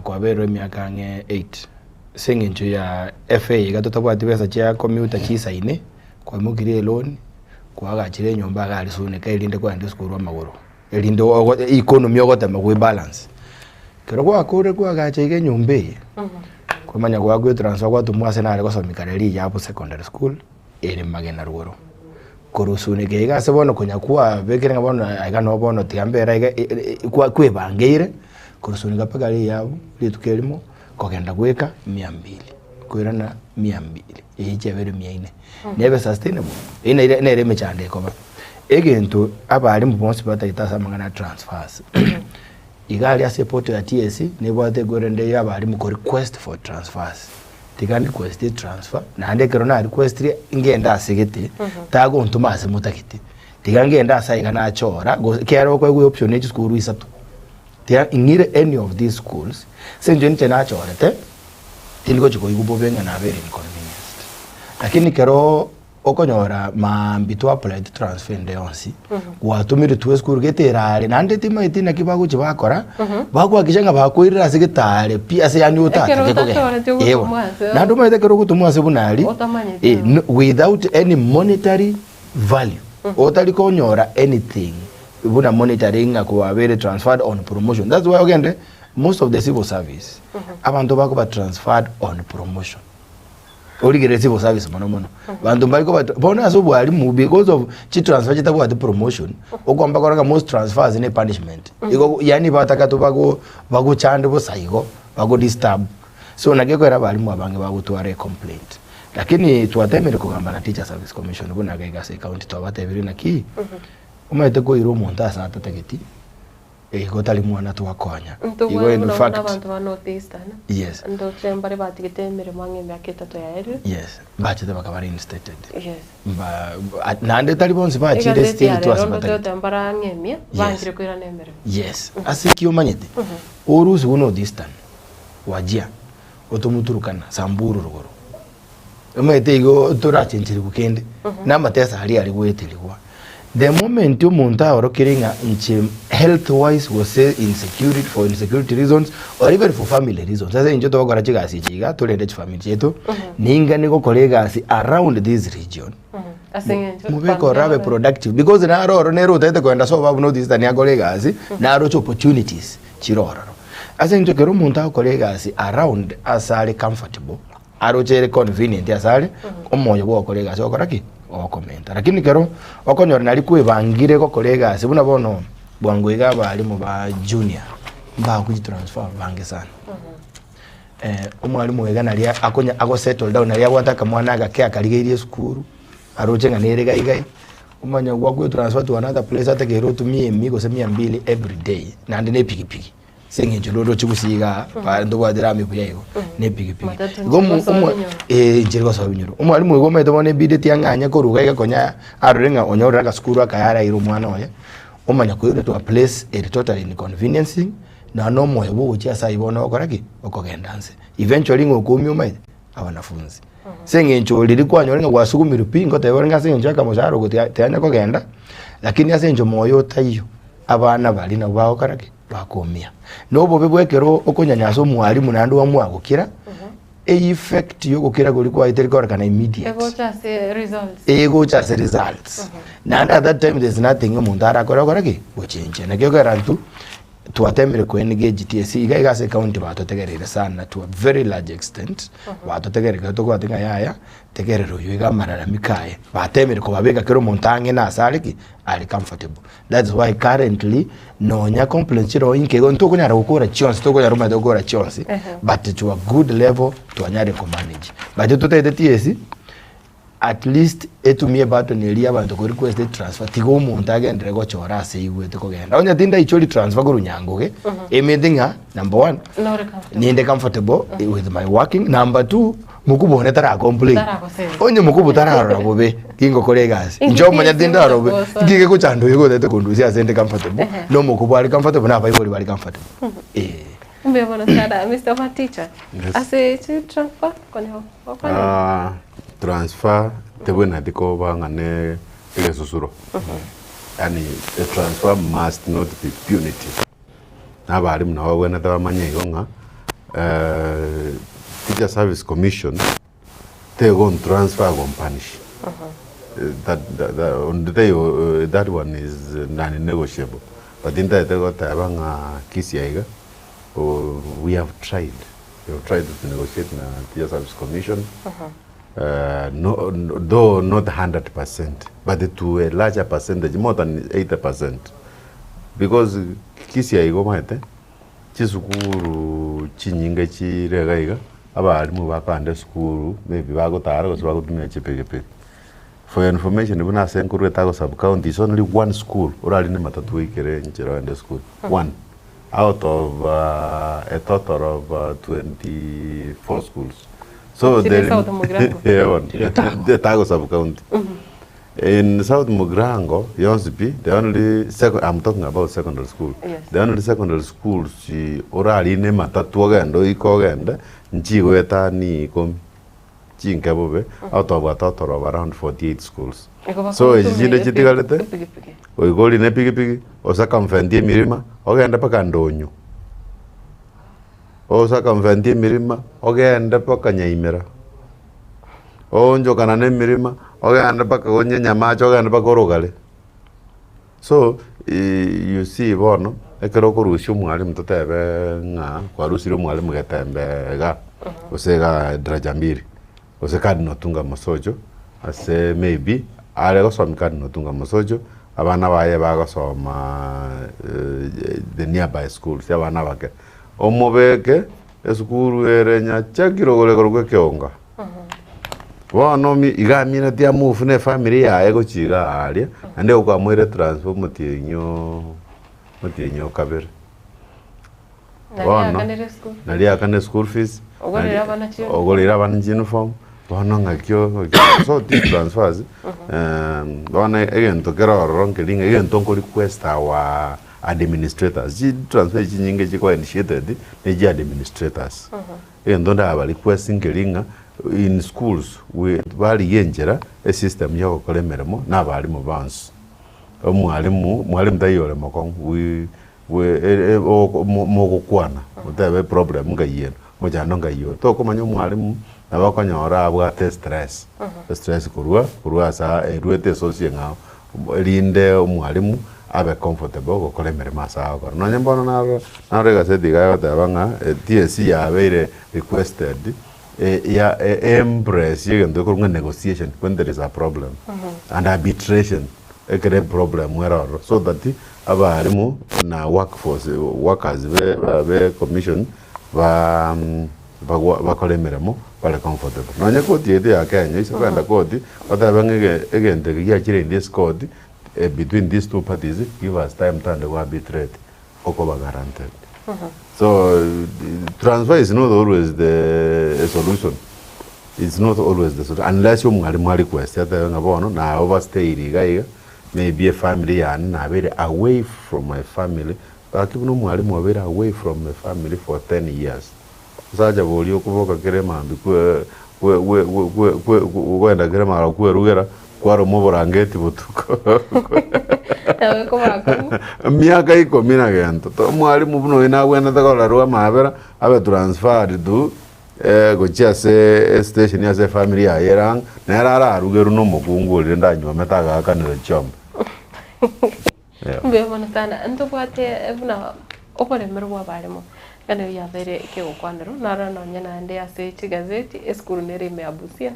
E: kwaberire emiaka ang'e eight, ase eng'encho ya FA iga totabwati besa chia commuter chisaine, kwaimokirie eloan, kwagachire enyomba iga aria suneka erinde kwagenda esukuru amagoro, erinde ogo economy ogotema goe balance. Ekero gwakorire kwagacha iga enyomba eye, kwamanya goakwa etransfer gwatomwa ase nare gosomia kare Riyabu secondary school, ere Magena rogoro. Korwa Suneka iga ase bono konya kwabekire ng'a bono aiga noo bono tiga mbere aiga kwa kwebangeire, korwa Suneka mpaka Riyabu, rituko erimo. Kogenda goika mia mbili, koirana mia mbili, eyio chiabere mia ine. Nebe sustainable, eyio nere nere emechando ekoba. Egento abalimu bonsi batagete ase amang'ana ya transfers, iga aria ase eportal ya TSC, nebwate ekorende ya abalimu ko request for transfers. Tiga request etransfer, naende ekero na requestire, ngende ase gete, tagontoma ase motagete, tiga ngende ase aiga nachora, gose ekero okoegwa eoption ya chisukuru isato. Tiga ing'ire any of these schools, ase eng'encho inche nachorete, tindi gochia koigwa bobe ng'a nabeire inconvenienced. Lakini ekero okonyora maambia twa apply transfer ende yonsi, gwatomirwe twe esukuru gete ere are, naende timaeti naki bagochia bakora, bagoakikisha ng'a bakoirire ase gete are pi ase yaani
B: Ekero
E: otatake kogenda.
B: otachoreti
E: Eeh bono.
B: ogotomwa ase
E: Naende omanyete ekero ogotomwa ase buna aria,
B: Otamanyeti
E: eh, no without any monetary value, otari konyora anything. Buna monetary ng'a kwabeire transferred on promotion that's why ogende most of the civil service abanto bakoba transferred on promotion origerere civil service mono mono banto mbari koba bono ase obwarimu because of chitransfer chitabwati promotion okwamba korora ng'a most transfers ne punishment igo yaani bataka tu bago bagochande bosa igo bago disturb so naki ekogera abarimu abange bagotwara ecomplaint lakini twatemire kogamba na teacher service commission buna iga iga ase ecounty twabatebirie naki. Omanyete koira omonto ase atatageti, igo tari mwana twakonya. Igo
B: Ntobwate
E: in
B: buna buna
E: fact,
B: abanto ba North Eastern,
E: yes,
B: ndoche mbare batigete emeremo ang'e emiaka etato yaerire.
E: yes, bachete bakaba reinstated.
B: Yes.
E: Mba, a- naende tari bonsi bachire
B: Egazeti
E: still
B: ya
E: to
B: rero
E: ase
B: ndoche
E: batagete.
B: goteba mbare ang'e emia,
E: Yes.
B: bangire koirana emeremo.
E: Yes, ase ki omanyete, orusiwe North Eastern, Wajir, otomwe Turkana, Samburu rogoro. Omanyete igo torachencherigwe kende, na amatesa aria are goeterigwa. The moment omonto aorokire ng'a inche health wise gose insecurity for insecurity reasons or even for family reasons, ase eng'encho togokora chigasi echi iga torende chifamiri chiaito, ningani gokora egasi around this region,
B: Ase eng'encho
E: mobeke ororo abe productive because naro oro nere otagete kogenda sobo abwo north eastern akore egasi, naroche opportunities chire ororo. Ase eng'encho ekero omonto agokora egasi around ase are comfortable, aroche ere convenient ase are, omoyo bwa ogokora egasi ogokora ki? Ogokomenta. Lakini ekero okonyora nari kwebangire gokora egasi buna bono bwango iga abalimu ba junior mbagochitransfer bange sana. Omwalimu iga naria akonya agosettle down naria abwate akamwana agake akarigeirie esukuru, aroche ng'a nere gai gai, omanye gwakwa transfer to another place atakeire otumie emia gose mia mbili everyday, naende na epikipiki, ase eng'encho noroche gusii igaa bare ntobwate rami buya igo, na epikipiki.
B: Matatu
E: Igo omo
B: nchiri
E: omo
B: gosoa binyoro.
E: eh nchiri gosoa binyoro. Omwalimu igo omanyete bono ebidi tiang'anya korwa iga iga konya arore ng'a onyorire agasukuru akaya araire omwana oye, omanya koirwa to a place ere totally inconveniencing, Nonya na omoyo bw'ogochia ase ayio bono ogokora ki? Okogenda nse. Eventually ng'a okoumia omaete abanafunzi. Ase eng'encho riria kwanyora ng'a gwasugumirwe pi, ngoteba ore ng'a ase eng'encho ya akamoshahara oko tiga tiyanya kogenda, lakini ase eng'encho moyo otaiyo, abana baria nabwo bagokora ki? Bakoumia. Na obobe bwa ekero okonyanyasa omwalimu naende wamwagokera, Effect yogokira koria kwaye teri kororekana immediate.
B: Egocha ase results.
E: Egocha ase results. Naende at that time there's nothing omonto arakore okore ki? Gochenchia. Naki okogera intwe twatemire ko engage TSC iga iga ase ecounty batotegereire sana to a very large extent, batotegereire ekero tokobwati ng'a yaya, tegerera oyo iga amararamiko aye. Batemire kobabeka kera omonto ang'e na ase are ki? Are comfortable. That's why currently nonya complaints chire oo inke igo ntokonyara gokora chionsi tokonyara omanyete gokora chionsi but to a good level twanyarire ko manage but totaete TSC at least etumie ebutton eria abanto ko request etransfer tiga omonto agenderere gochora ase aigwete kogenda onye tindaichori transfer korwa nyangoge emete ng'a number one
B: Nore comfortable.
E: ninde comfortable with my working number two Mokubwa one tara complain.
B: Taragosemi.
E: Onye mokubwa tararora bobe, tingokora egasi.
B: Inki
E: Inche omonyene
B: TSC
E: tindarora bobe.
B: gocha
E: Inki gegochanda oyo gotete kondusia ase inde comfortable,
B: Ehe.
E: na omokubwa are comfortable, na abaibori bare comfortable. Eh.
B: Mbuya mono sana Mr. Maticha.
D: Yes.
B: Ase chi transfer konya gokwana.
D: Ah, transfer tebwenereti koba ng'a ne egesusuro. Yaani a transfer must not be punitive. Na abalimu nabo babwenerete bamanye igo ng'a Teacher Service Commission tegontransfer gompunish. That that onde taiyo that one is non negotiable. But ntagete goteba ng'a Kisii aiga we have tried, we have tried to negotiate na Teacher Service Commission no though not 100% but to a larger percentage more than 80%. Because Kisii aiga omanyete, chisukuru chinyinge chire iga iga, abalimu bakogenda esukuru maybe bagotara gose bagotumia chipikipiki. For your information buna ase nkorwete ago sub county is only one school orarine matatu oikere enchera ogende esukuru, one out of a total of 24 schools. So
B: Chire
D: there
B: South Mugirango?
D: Eh bono, Tago sub county. In South Mugirango yonsi pi, the only seco I'm talking about secondary school,
B: Yes.
D: the only secondary schools orarine matatu ogende oike ogende, nchigoetania ikomi, chinke bobe, out of a total of around 48 schools.
B: Igo
D: So echi
B: bakotumia
D: chinde
B: epi-
D: chitigarete,
B: epikipiki.
D: oike orine epikipiki, ocircumvent emirima, ogende mpaka ndonyo, ocircumvent emirima, ogende mpaka nyaimera. Oonchokana na emerima, ogende mpaka onye nyamache ogende mpaka orogare. So you see bono, ekero okorusia omwalimu totebe ng'a kwarusirie omwalimu getembe iga, gose igaa daraja mbili, gose Cardinal Otunga Mosocho, ase maybe are gosomia Cardinal Otunga Mosocho, abana baye bagosoma the nearby schools, abana abake. Omobeke Esukuru ere nyachakire ogorekorwa ekeonga. Bono mi iga amineti amove na efamiri yaye gochia iga aaria, naende okwamoire transfer omotienyi oo omotienyi o kabere.
B: Nari
D: Bono,
B: aakanire school fees.
D: nari aakane school fees,
B: Ogorere
D: nari
B: abana chiuniform.
D: ogorere abana chiuniform, bono ng'aki o so these transfers, bono egento kere ororo nkeri ng'a egento nko request our Administrators, chi transfer echi chinyinge chikoba initiated ne chi administrators. Egento ndaba request nkeri ng'a in schools we barigie enchera esystem ya ogokora emeremo na abalimu bonsi. Omwalimu, mwalimu taiyo ore mokong'u we we mogokwana otebe eproblem ngai ere, omochando ngai ore. Tokomanya omwalimu nabo okonyora abwate estress, estress korwa korwa ase erwete esource eng'ao erinde omwalimu. abe comfortable gokora emeremo ase agokora. Nonye mbono narora narora egaseti iga egoteba ng'a TSC yabeire requested ya embrace egento ekorwa ng'a negotiation when there is a problem and arbitration ekere eproblem ere ororo so that abarimu na workforce workers be be commission ba bagwa bakore emeremo bare comfortable. Nonye koti yaito ya Kenya ase kogenda koti otebe ng'a ege egento eke giachire in this court between these two parties give us time totagende go arbitrate okoba guaranteed. So transfer is not always the solution, it's not always the solution unless omwalimu a request atebe ng'a bono na overstayire iga iga maybe efamily yane nabeire away from my family gaki buna omwalimu obeire away from a family for ten years osacha boria okoboka kera emambia kwe kwe kwe kwe kwe kogenda kera mara kwerugera kwaroma oborangeti botuko
B: Nawe kobakong'u.
D: Emiaka ikomi na gento. To omwalimu buna oyo nabwenerete korerwa amabera abe transferred to gochia ase estation ase efamiri yaye ere ang'e, nere ararugerwe na omokungu oria rende anywomete agaakanere chiombe. Yeah.
B: Mbuya mono sana. Ntobwate buna oboremero bwa abaremo, ng'a nigo yabeire ekegokwanerwa, narora nonye naende ase chigazeti, esukuru nere ime ya Busia,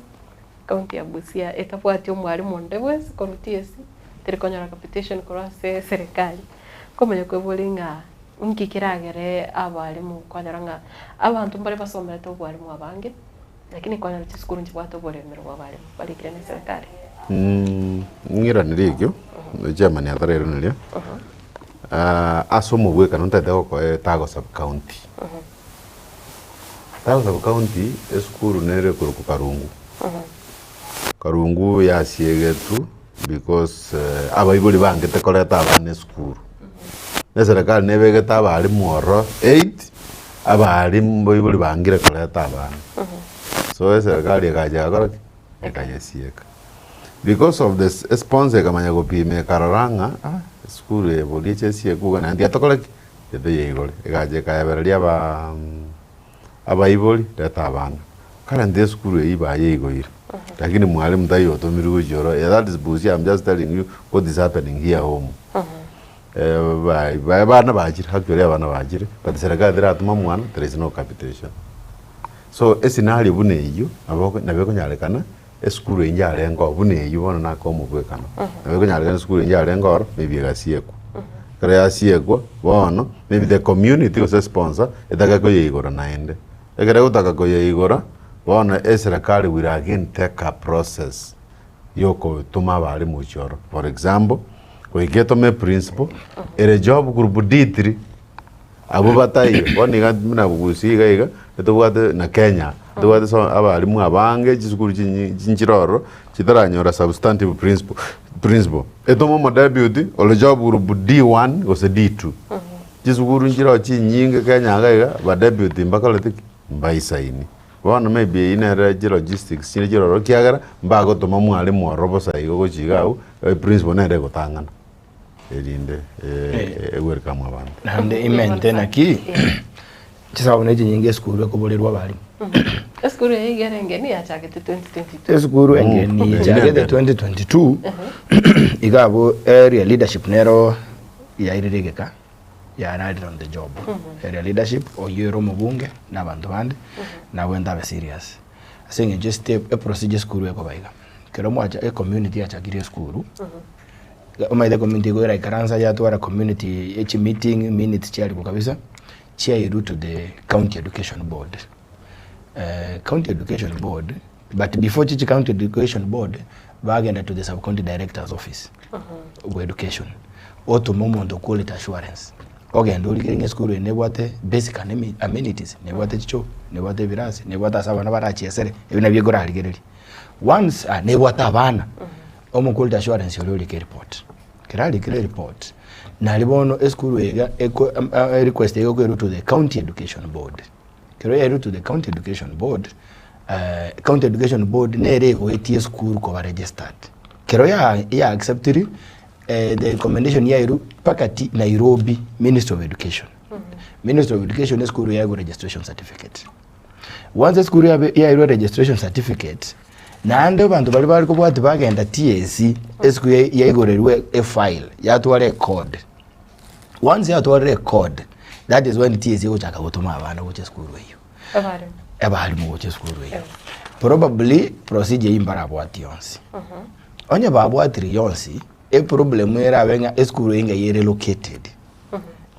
B: County ya Busia etabwati omwalimu onde bwensi korwa TSC, teri konyora capitation korwa ase eserekari. Nkomanya kweboria ng'a nki keragere abalimu kwanyora ng'a abanto mbare basomerete obwalimu abange, lakini kwanyora chisukuru nchibwate oboremero bwa abalimu barikire na eserekari.
D: Ng'iraneri ekio, echairman atarairaneria, ase omobwekano ntagete gokoa etago sub county. Tago sub county esukuru nere ekorokwa Karungu. Karungu yasiegetwe because abaibori bangete koreta abana esukuru. Na eserekari nebegete abalimu ororo eight, abalimu baibori bangire koreta abana. So eserekari egacha egakora ki? Ekayesieka. Because of the sponsor ekamanya gopima ekarora ng'a ah esukuru eye boria eche esiekwe iga naende tiga tokore ki? Tiga toyeigore. Egacha ekaebereria abaa abaibori reta abana. Currently esukuru eyio bayeigoire lakini mwalimu taiyo otomirwe gochia ororo yeah that is Busia I'm just telling you what is happening here home. Ba ba abana bachire actually abana bachire but serikali teratoma mwana there is no capitation. So escenario buna eyio nabo nabo ekonyarekana esukuru eyio yarenge oo buna eyio bono naka omobwekano. Nabo ekonyarekana esukuru eyio yarenge oro maybe egasiekwa. Ekero yasiekwa bono maybe the community gose sponsor etake koyeigora naende. Ekero egotaka koyeigora bono eserekari will again take a process yokotoma abalimu gochia ororo. For example, goika etome eprinciple ere job group D3 Abwo bataiyo, bono iga buna Gusii iga iga, ntobwate na Kenya, ntobwate so abalimu abange chisukuru chinyi chinchire ororo, chitaranyora substantive principle principal. Etome omodeputy ore job group D1 gose D2. Chisukuru nchire chinyinge Kenya iga iga, badeputy mbakoreti ki? Mbaisaini. Bono maybe eyio nere chilogistics chire chire ororo ekiagera, mbagotoma mwalimu ororo bosa igo gochia iga abwo, eprinciple nere egotang'ana. erinde egwerekamwe abanto.
E: Naende imente naki chisababu ne chinyinge esukuru ekoborerwa abarimu.
B: Esukuru eye iga ere engeni yachagete 2022.
E: Esukuru engeni
D: Mm.
E: yachagete 2022 iga abwo area leadership nero yairire egeka yararire on the job. Area leadership oyio ere omobunge na abanto bande nabwente abe serious. Ase eng'encho estep eprocedure esukuru ekoba iga, ekero mwacha ecommunity yachakire esukuru. Omanyete community igo eraikaransa yatwara community echi meeting minutes chiarikwa kabisa chiairwe to the county education board. County education board but before chichi county education board bagenda to the sub county director's office of education otoma omonto quality assurance ogende origererie ng'a esukuru eye nebwate basic amenities nebwate chichoo nebwate ebirasi nebwate ase abana barachiesere ebi nabio ekorarigereria. Once nebwate abana. Omo quality assurance oria orike ereport, ekero arikire ereport, naria bono esukuru eye eko request eye ekoirwa to the county education board. Ekero yairwe to the county education board, county education board nere egoetia esukuru koba registered. Ekero ya ya acceptiri, the recommendation yairwe mpaka ti Nairobi ministry of education. Ministry of education esukuru yaegwa registration certificate. Once esukuru yabe yairwe registration certificate, Naende abanto baria bare kobwatia bagenda TSC, Esukuru yaigorerwe efile, yatwara ecode. Once yatwarire ecode, that is when TSC egochaka gotoma abana gocha esukuru eywo.
B: Abarimu.
E: Abarimu gocha esukuru eywo. Probably procedure eywo mbarabwati yonsi. Onye babwatire yonsi, eproblem erabe ng'a esukuru eywo ng'ai ere located.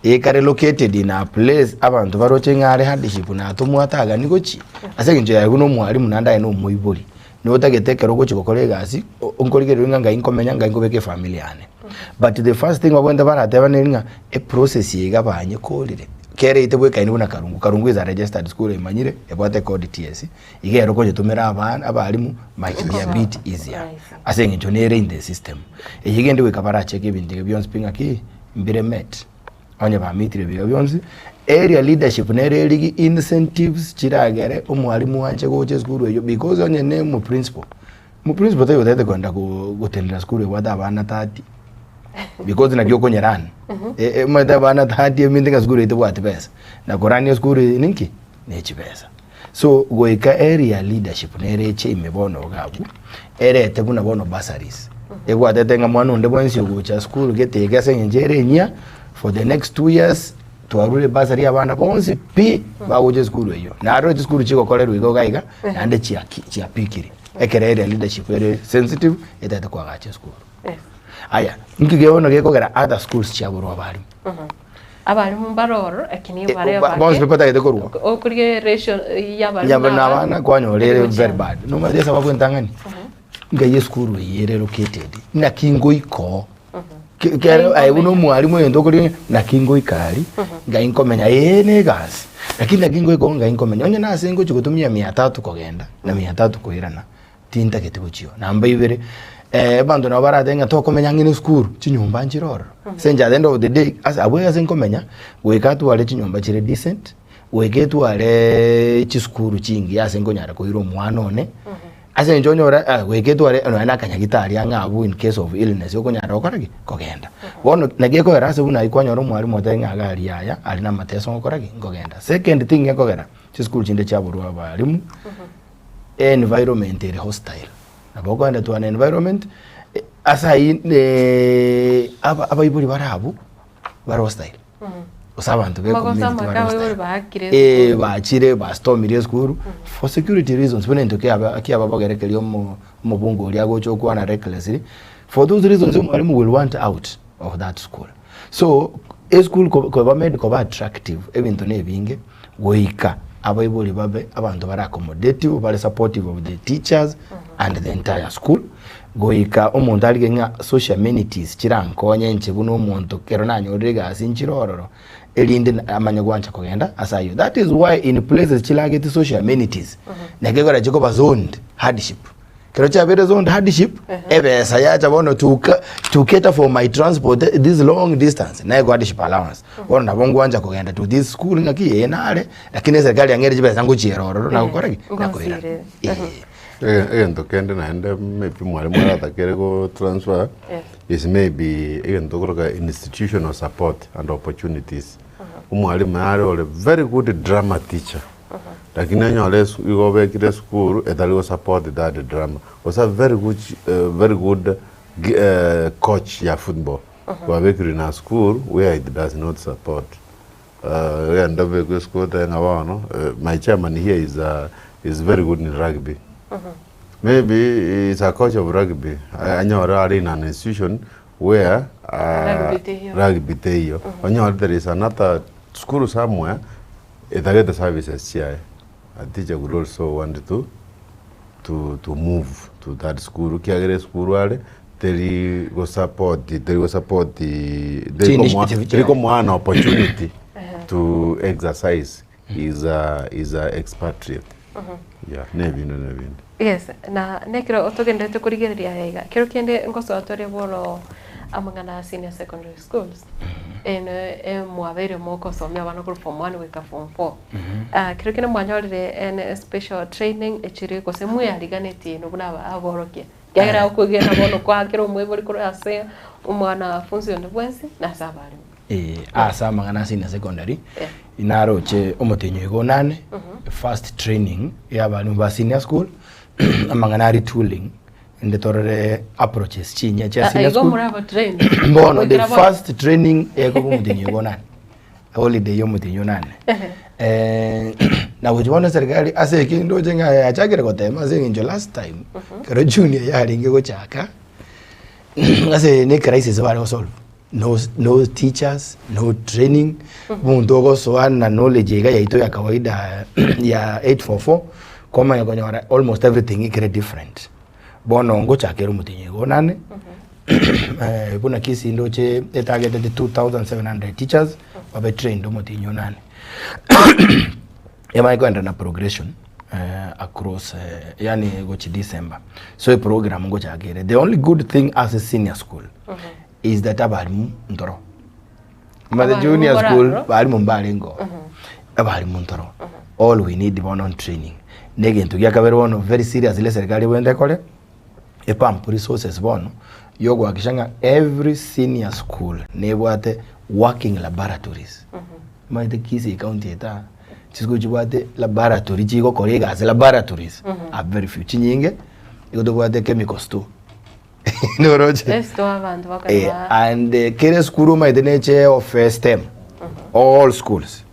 E: Ekare located in a place abanto baroche ng'a are hardship natomwa atagani gochia, ase eng'encho yaye buna omwalimu naende aye na omoibori, notagete ekero ogochia gokora egasi, nkorigereria ng'a ngai nkomenya ngai nkobeka efamiri yane. But the first thing babwenerete barateba neri ng'a eprocess eye iga banyekorire, kere ete bwekaine buna Karungu, Karungu is a registered school emanyire, ebwate ecode TSC, iga ero okonyetomera abana abalimu might be a bit easier, ase eng'encho nere in the system. Eye gende goika baracheke ebinto ebi bionsi pi ng'aki. mbire met, onye bamitire ebiegwa bionsi, area leadership nere erigi incentives chiragere omwalimu anche gocha esukuru eywo because onye ne omoprincipal, omoprincipal tari otagete kogenda go gotenena sukuru ebwate abana 30 because naki okonyerani omanyete abana 30 eminto ng'a sukuru eye tebwati besa, na korania esukuru eye ninki? Ne chibesa. So goika area leadership nere eche ime bono iga abwo, erete buna bono bursaries, egwatete ng'a mwana onde bwensi ogocha school gete iga ase eng'encho ere enyia, for the next 2 years twarure ebursary ya abana bonsi pi bagocha esukuru eywo. Naroro chisukuru chigokorerwa igo iga iga, naende chiaki chiapikire, ekero area leadership ere sensitive etagete koagacha esukuru. Aya, nki bono gekogera other schools chiaborwa abalimu?
B: Abarimu mbare ororo, lakini
E: Eh,
B: bare
E: ba- bonsi
B: abake.
E: batagete korwa.
B: Okorigia ratio y'abarimu
E: Yaba
B: na
E: na
B: abana,
E: abana kwanyora ere
B: egochia.
E: very bad. Nomanyete esababu entang'ani? Ngai esukuru eye ere located, naki ngoika oo. Ke- kero aye buna omwalimu egento okorigia naki ngoika aria, ngai nkomenya ee na egasi, lakini naki ngoika oo ngai nkomenya. Onye nase ngochia gotumia mia tatu kogenda na mia tatu koirana, tintageti gochia oo. Namba ibere, abanto nabo baratebe ng'a tokomenya ang'e na esukuru, chinyomba nchire ororo. Ase eng'encho at the end of the day, ase abwo ase nkomenya, goika atware chinyomba chire decent, goika etwareee chisukuru chingiya ase nkonyara koira omwana one, ase eng'encho onyore goika etware nonya na akanyagitari ang'e abwo in case of illness okonyara gokora ki? Kogenda. Bono naki ekogera ase buna aywo kwanyora omwalimu otebe ng'a iga aria yaya, aria na amateso ngokora ki? Nkogenda. Second thing ekogera, chisukuru chinde chiaborwa abalimu. Environment ere hostile, nabo okoenda to an environment ase aywo aba abaibori bare abwo bare hostile, gose abanto be
B: Magoso
E: community
B: amake
E: bare
B: abaibori
E: hostile.
B: baakire
E: Eh,
B: esukuru.
E: bachire bastormire esukuru for security reasons buna egento kiaba kiababogerekeria omo omobunge oria agocha okwana recklessly, for those reasons omwalimu will want out of that school. So esukuru koba made koba attractive ebinto na ebinge. Goika abaibori babe abanto bare accommodative, bare supportive of the teachers and the entire school. Goika omonto arige ng'a social amenities chirankonye inche buna omonto ekero nanyorire egasi nchire ororo, erinde amanye gwancha kogenda ase ayio. That is why in places chilageti social amenities, naki ekero chikoba zoned hardship. Kero chiabeire zoned hardship, ebesa yacha bono to ca- to cater for my transport this long distance, naye hardship allowance. Bono nabo ngwancha kogenda to this school ng'aki ee nare, lakini eserikari yang'eire chibesa ngochiera ororo nagokora ki? Nakoirana.
B: Ngosire.
E: Eh.
D: Egento kende naende maybe mwalimu aratakere go transfer
B: Yes.
D: is maybe egento okoroka institutional support and opportunities. Omwalimu nare ore very good drama teacher. Lakini onyore esu igo obekire esukuru etari go support that drama gose a very good very good coach ya football kwabekirwe in a school where it does not support ogende obekwe esukuru otebe ng'a bono my chairman here is is very good in rugby maybe is a coach of rugby anyore are in an institution where
B: Rugby teiyo.
D: rugby teiyo onyore there is another school somewhere Etagete services chiaye, a teacher could also want to to to move to that school ekiagera esukuru are teri go support teri go support teri komoa
E: Chi initiative
D: teri
E: chiaye.
D: komoa an opportunity to exercise his his expatriate yeah na ebinde na ebinde.
B: Yes, na nekero togenderete korigereria aya iga, kero kende ngosoa tore bono amang'ana a senior secondary schools, ene mwabeire mogosomia abana korwa form one goika form four. Ah, kero kende mwanyorire ene special training echire gose mweyariganetie inwe buna aba aborokia, ekiagera okogenda bono kwakera omoibori korwa ase omwanafunzi onde bwensi na ase abarimu.
E: Eh, ase amang'ana a senior secondary,
B: Yeah.
E: naroche omotenyi oiga onane, first training ya abarimu ba senior school, amang'ana a retooling. Inde torore approaches chinyia chia
B: Ah,
E: senior
B: igo
E: school.
B: moraba train.
E: Bono the
B: Goikera bono.
E: first training ekoba omotienyi ogo nane holiday ya omotienyi onane Eh, na gochia bono eserikali ase eke ndoche ng'a yachakire gotema ase eng'encho last time ekero junior yarenge gochaka ase ne ecrisis bare gosolve no no teachers no training omonto ogosoa na knowledge iga yaito ya kawaida ya 844 kwamanya konyora almost everything ekere different. Bono ngochakera omotienyi iga onane eh, buna Kisii ndoche etagetete 2700 teachers babe trained omotienyi onane emanye koenda na progression eh, across eh, yani gochi December so eprogram ngochaka ere the only good thing as a senior school is that abarimu ntoro Omanyete
B: Abarimu
E: junior
B: mbora
E: school
B: aroro.
E: barimu mbarengo abarimu ntoro all we need bono ni training na egento gia kabere bono very seriously eserikari ebwenerete ekore epump resources bono ya ogohakikisha ng'a every senior school nebwate working laboratories omanyete Kisii county eye chisukuru chibwate laboratory chigokora egasi laboratories are very few chinyinge igo tobwate chemical store Noroche?
B: Yes, to abanto
E: Eh,
B: bakarwa.
E: and eh, kere esukuru omanyete neche ofe STEM all schools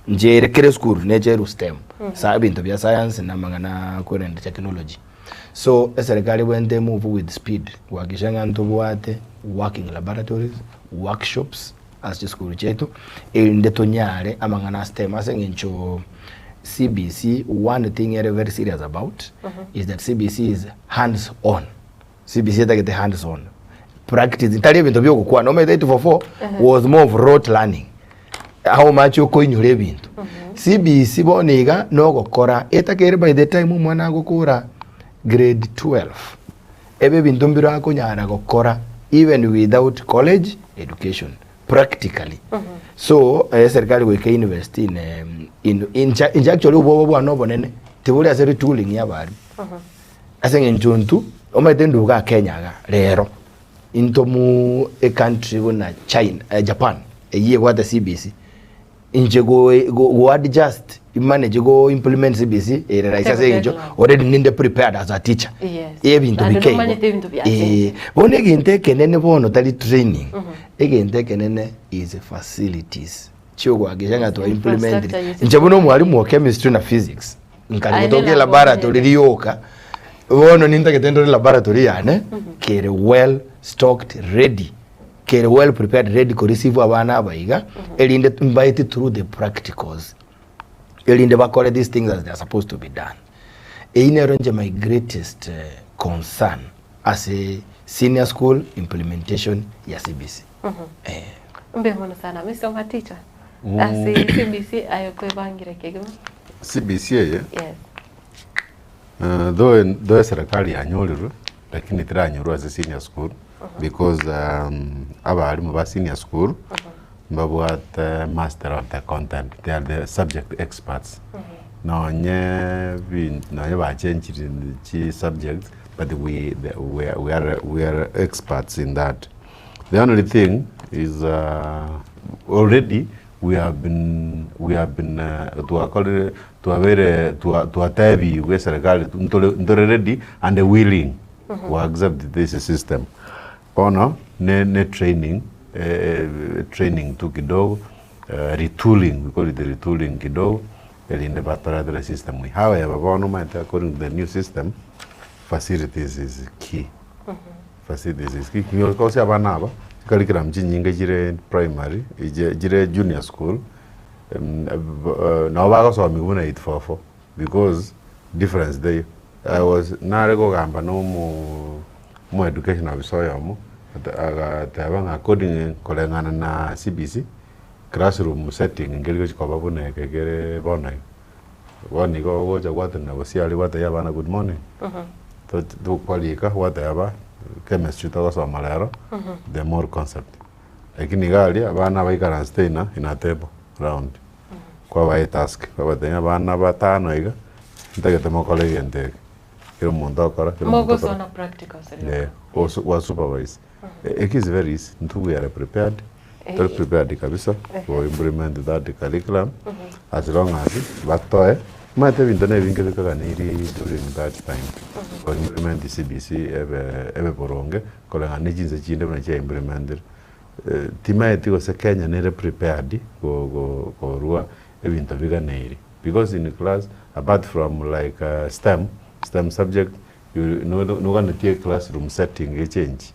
E: nchere kere esukuru necheru STEM sa ebinto bia science na amang'ana kwerenda technology so eserikari ebwenerete emove with speed gohakikisha ng'a ntobwate working laboratories workshops ase chisukuru chiaito erinde tonyare amang'ana a STEM ase eng'encho CBC one thing ere very serious about is that CBC is hands on CBC etagete hands on practice tari ebinto bia ogokwana omanyete 844 was more of rote learning how much okoinyora ebinto CBC bono iga nogokora etakere by the time omwana agokora grade 12 ebe ebinto mbire akonyara gokora even without college education practically so eh, serikali goika invest in, in, in, in actually obwoba bwane obonene tibori ase retooling ya abarimu Ase eng'encho intwe omanyete nduga iga Kenya iga rero, into mu ecountry buna China, Japan eywo ebwate CBC, inche go go adjust manage go implement CBC ere rahisi ase eng'encho already ninde prepared as a teacher.
B: Yes.
E: Ebinto
B: Naende
E: bike igo.
B: nomanyete ebinto biachenchire.
E: Eh, bono egento ekenene bono tari training, egento ekenene is facilities chiogoakikisha ng'a twa implement
B: Infrastructure yes.
E: inche buna omwalimu o chemistry na physics Nkare
B: Aye
E: gotoka
B: ne
E: elaboratory
B: laboratory.
E: rioka bono nintagete ndore laboratory yane kere well stocked ready kere well prepared ready ko receive abana aba iga erinde mbaeti through the practicals erinde bakore these things as they are supposed to be done eyio nero inche my greatest eh, concern ase senior school implementation ya CBC eh.
B: Mbuya mono sana Mr. Maticha. Ase CBC aye kwebangire kegima.
D: CBC eye
B: Yes.
D: Uh, though, though eserikali yanyorirwe lakini teranyorwa ase senior school because um, abarimu ba senior school mbabwate master of the content they are the subject experts nonye bin- nonye bachenchiri chi subjects but we, the, we, are, we, are, we are experts in that The only thing is uh, already we have been we have been uh, twakorire twabeire twa- twatebigwe eserikali ntore ntore ready and willing to accept this system bono ne, ne training eh, training tu kidogo eh, retooling we call it retooling kidogo erinde batoretere system however bono omanyete according to the new system facilities is key Facilities ki gose abana aba chicurriculum chinyinge chire primary eche chire junior school nabo bagosomiwa buna 844 because difference teiyo. I was nare kogamba na omo omo education officer oyomo agateba ng'a according koreng'ana na CBC classroom setting nkeri gochi koba buna eke kere bono iga. Bono igo ogocha gwatenena gose aria gwatebia abana good morning. Tokwarika gwateba chemistry togosoma rero the more concept. Lakini iga aria abana baikaransete ina in a table round kwabae etask kwabatebia abana batano iga ntagete mokore egento eke kera omonto okora kera omonto okora.
B: Mogosona practicals rioka.
D: Eh, gose gwa supervise. Eki is very easy intwe we are prepared tore prepared kabisa to implement that curriculum as long as batoe. Omanyete ebinto na ebinge bikaganeirie during that time, ko implement CBC ebe ebe boronge koreng'ana na chinse chinde buna chia implementire. Timaeti gose Kenya nere prepared go go korwa ebinto biganeiri because in class apart from like stem, stem subject you noganetie classroom setting gechenchi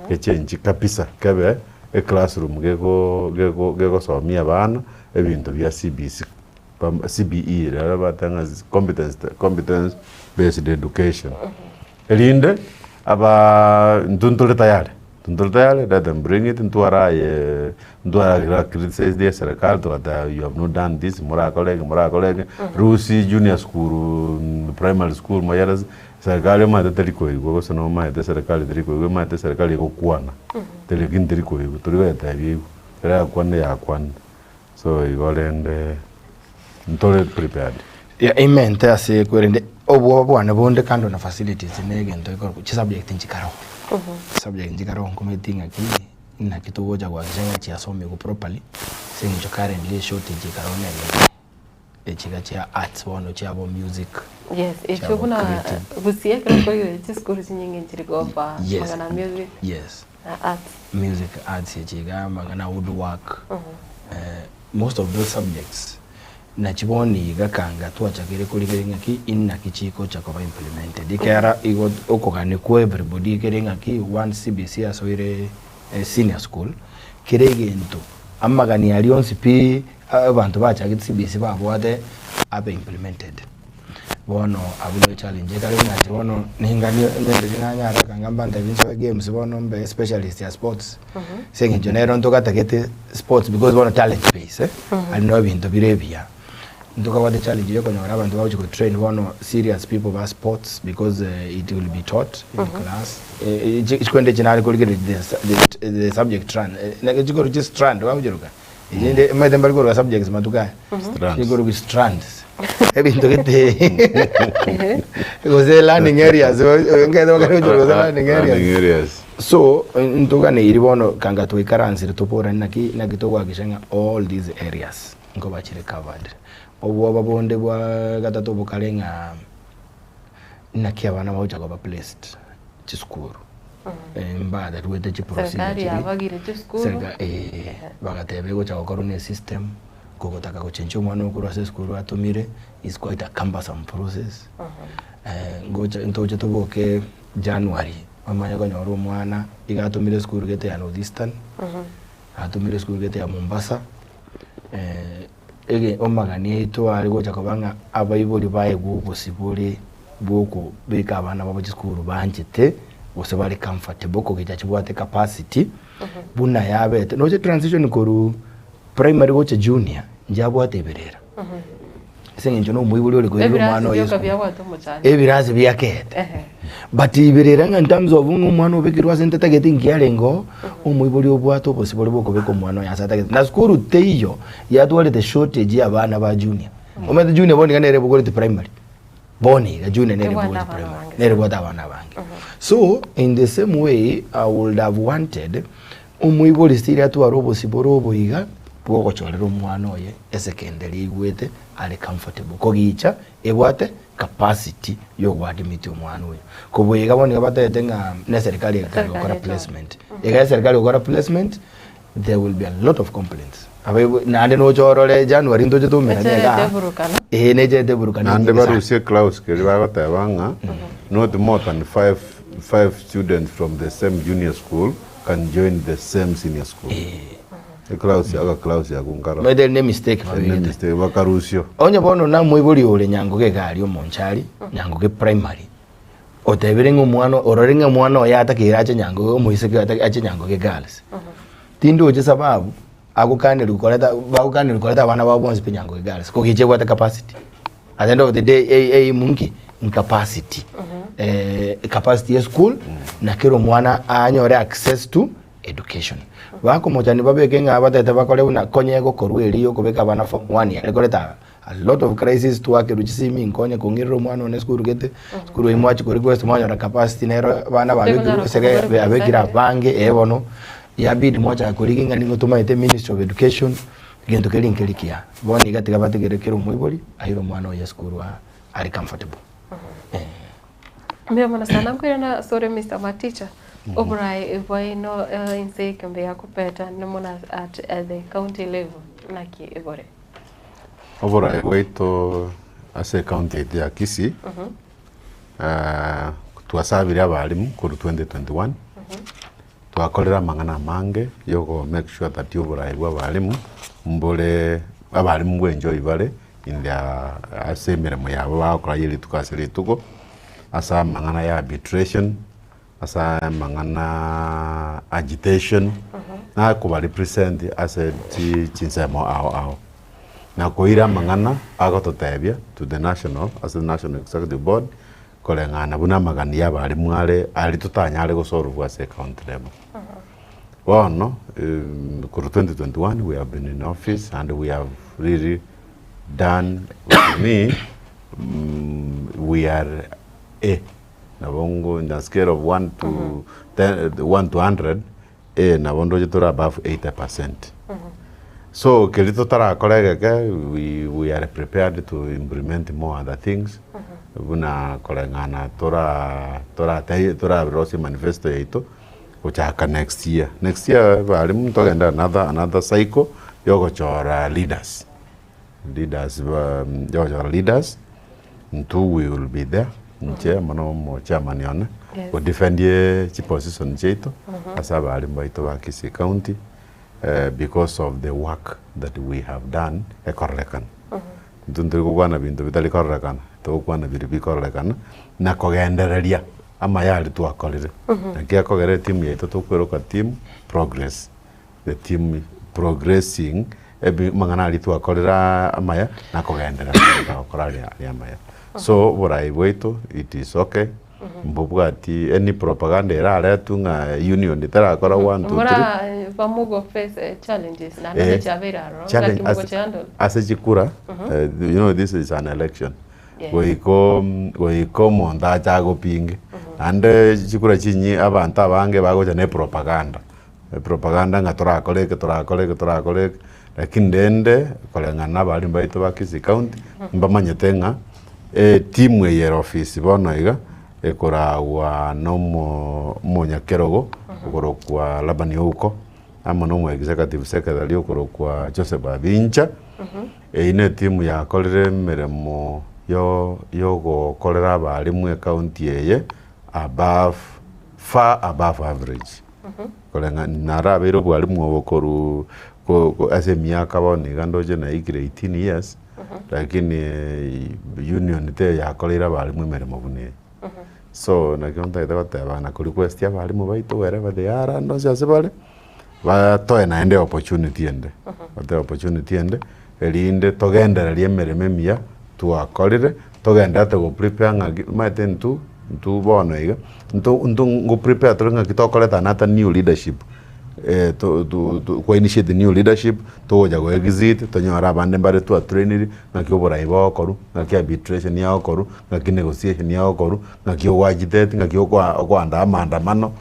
D: gechenchi kabisa kebe eclassroom gego gego gegosomia abana ebinto bia CBC CBE riria bateba ng'a competence competence based education. Erinde abaa intwe ntore tayari, intwe ntore tayari let them bring it ntware aye ntware criticize eserekari togateba you have not done this morakore eke morakore eke, rusia junior school primary school moyere serikali omanyete teri koigwa gose nomanyete serikali teri koigwa omanyete serikali egokwana teri lakini teri koigwa tori goyetebia igwe ekero yakwanire yakwanire. So igo rende ntore prepared.
E: Yeah, imente ase kwerende obwoba bwane bonde kando na facilities na egento ekorokwa chisubject nchikaroo chisubject nchikaroo nkomanyeti ng'aki naki togocha goakikisha ng'a chiasomigwe properly ase eng'encho currently eshortage ekaroo nere echiga chia arts bono chiabo music
B: Yes, ekio
E: chiabo
B: buna
E: creative.
B: gusii ekero okoigwa chisukuru chinyinge nchiri gofa
E: Yes.
B: amang'ana a music
E: Yes.
B: na arts.
E: Music, arts echi iga amang'ana a woodwork most of those subjects nachi bono iga kanga twachakire korigereria ng'aki inaki chikocha koba implemented ekiagera igo okogania kwa everybody ekere ng'aki once CBC yasoire senior school kera egento amagani aria onsi pi abanto bachagete CBC babwate abe implemented. Bono abwo nigo echallenge ekare buna inche bono ninganie ngende nanyare akanga mbantebi nsoe games bono mbe specialist ya sports ase eng'encho nero ntogatagete sports because bono talent base eh, aria noo ebinto bire ebiya. Ntokabwate challenge ya okonyora abanto bagochi go train bono serious people ba sports because it will be taught in class chikwende echi nare korigereria the the subject trans naki chikorwa chi strand bagochiroka? Erinde omanyete mbari korwa subjects matuko aya
D: Strands.
E: chikorwa strands ebinto gete gose learning areas ngete bakare gochia gose learning areas
D: Learning areas.
E: so ntoganeiri bono kanga twaikaransire toborane naki naki togoakikisha ng'a all these areas nkoba chire covered. Obwoba bonde bwa gatato bokare ng'a naki abana bagocha koba placed chisukuru mbaruete chiprocedure
B: Serikali
E: chiria
B: yabagire chisukuru.
E: Serika eh, bagateba egocha gokorwa na esystem kogotaka gochenchia omwana okorwa ase esukuru atomire is quite a cumbersome process ngocha ntoche toboke January omanye konyora omwana iga atomire esukuru gete ya North Eastern, atomire esukuru gete ya Mombasa Ege omagani aito are gocha koba ng'a abaibori baegwe obosibore bw'okobeka abana babo chisukuru banchete gose bare comfortable kogecha chibwate capacity buna yabete. Noche transition korwa primary gocha junior nchiabwate eberera ase eng'encho na omoibori ore koirera
B: Ebirasi
E: omwana oye
B: bioka
E: esukuru.
B: biabwate omochando.
E: Ebirasi biakete.
B: Ehe.
E: But iberera ng'a in terms of ng'a omwana obekerwe ase ntatagete inki arenge oo, omoibori obwate obosibore bw'okobeka omwana oye ase atagete. Na sukuru teiyo yatwarete shortage ya abana ba junior. Omanyete junior bono iga nere ebogoreti primary, bono iga junior nere
B: Ebwate
E: ebogoreti
B: abana
E: primary,
B: abange
E: nere
B: sana.
E: ebwate abana abange. So in the same way I would have wanted omoibori still atware obosibore obo iga bwogochorera omwana oye esecondary aigwete are comfortable kogicha ebwate capacity yogoadmit omwana oyo. Kobua iga bono iga batagete ng'a neserikari ekare gokora
B: Serikali echore.
E: placement. Iga eserikari gokora placement, there will be a lot of complaints. Abaibori naende noche orore January ntoche toumerane
B: Echerete
E: igaa,
B: eburukano.
E: eh necherete eburukano
D: Naende
E: enyinge sana.
D: barusie clause keria bagoteba ng'a not more than five, five students from the same junior school can join the same senior school. Eclause aka clause ako nkaro.
E: Omanyete eri ne mistake
D: Eri ne
E: babegete.
D: mistake bakarusio.
E: Onye bono namoibori ore nyangoge iga aria omonchari, nyangoge primary, otebire ng'a omwana orore ng'a omwana oye atakeire ache nyangoge omoiseke oye ache nyangoge girls, tindoche sababu agokanerwa koreta bagokanerwa koreta abana babo bonsi pi nyangoge girls, kogicha ebwate capacity. At the end of the day ei eimu nki? Incapacity. Capacity ya eschool na kera omwana anyore access to education. Bakomochani babeke ng'a batete bakore buna konya egokorwa eria yokobeka abana form one yare koreta a lot of crisis twakerwa chisimi nkonye kong'irera omwana one esukuru gete, esukuru eywo mwachia ko request mwanyora capacity nero abana babekirwe gose abekire abange eh bono yabidi mwachaka korigia ng'a nigo tomaete ministry of education. Egento keria nkeri kiya. Bono iga tiga batigere kera omoibori aire omwana oye esukuru are comfortable. Eh.
B: Mbuya mono sana nkoirana ase ore Mister Maticha, oboraai bwaino inse y'ekembe ya Kupeta mono at the county level naki bore?
D: Oboraai bwaito ase ecounty yaito ya Kisii, twasabire abalimu korwa 2021, twakorire amang'ana amange ya ogo make sure that oboraai bwa abalimu mbore abalimu mbwe enjoy bare in their ase emeremo yabo bagokora ya rituko ase rituko, ase amang'ana ya arbitration, ase amang'ana agitation, na koba represent ase chi chinsemo ao ao. Na koira amang'ana agototebia to the national ase national executive board, koreng'ana buna amagani ya abalimu are aria totanyare gosolve ase ecounty level. Bono korwa 2021 we have been in office and we have really done to me we are A nabo ngo in a scale of 1 to 10 1 to 100 A nabo ndoche tore above 80 percent. So keria totarakora egeke we we are prepared to implement more other things buna koreng'ana tora toratebie torarosie manifesto yaito gochaka next year. Next year barimu ntogende another another cycle yogochora leaders, leaders ba yogochora leaders intwe we will be there inche amo na omochairman one
B: Yes.
D: godefendie chiposition chiaito ase abarimu baito ba Kisii county because of the work that we have done ekororekana. Intwe ntori gokwana binto bitari kororekana, togokwana biria bikororekana na kogendereria amaya aria twakorire. Naki akogera etimu yaito tokweroka team progress, the team progressing ebi amang'ana aria twakorire amaya nakogenderera kogenda gokora aria aria amaya. So oborai bwaito it is okay, mbobwati any propaganda eraretwe ng'a union terakora one, two, three.
B: Mora bamogo face challenges naende
D: Eh,
B: chiabeire aroro
D: challenge
B: ngaki
D: ase-
B: mogochihandle.
D: ase chikura you know this is an election
B: Yes.
D: goika goika omonto ache agopinge naende chikura chinyi abanto abange bagocha na epropaganda, epropaganda ng'a torakore eke torakore eke torakore eke, lakini rende koreng'ana na abalimu baito ba Kisii county, mbamanyete ng'a etimu eye ere ofisi bono iga, ekoragwa na omo omonyakerogo okorokwa Laban Ouko, amo na omo executive secretary okorokwa Joseph Abincha. Eyio ne etimu yakorire emeremo yo yogokorera abalimu ecounty eye above far above average. Koreng'a narabeire obwalimu obo korwa ko ko ase emiaka bono iga ndoche naikire 18 years, lakini union teyakoreire abalimu emeremo buna eye. So nakio ntagete goteba na korequest abalimu baito wherever they are ande onsi ase bare, batoe naende opportunity ende, batoe opportunity ende, erinde togendererie emeremo emiya twakorire, togenderete go prepare ng'aki omanyete intwe, intwe bono iga, nto nto ngo prepare tore ng'aki tokoreta another new leadership to to to ko initiate new leadership, togocha go exit tonyore abande mbare twa trainiri, ng'aki oborai bogokorwa, ng'aki arbitration yagokorwa, ng'aki negotiation yagokorwa, ng'aki ogo agitate, ng'aki okoa okoandaa amaandamano.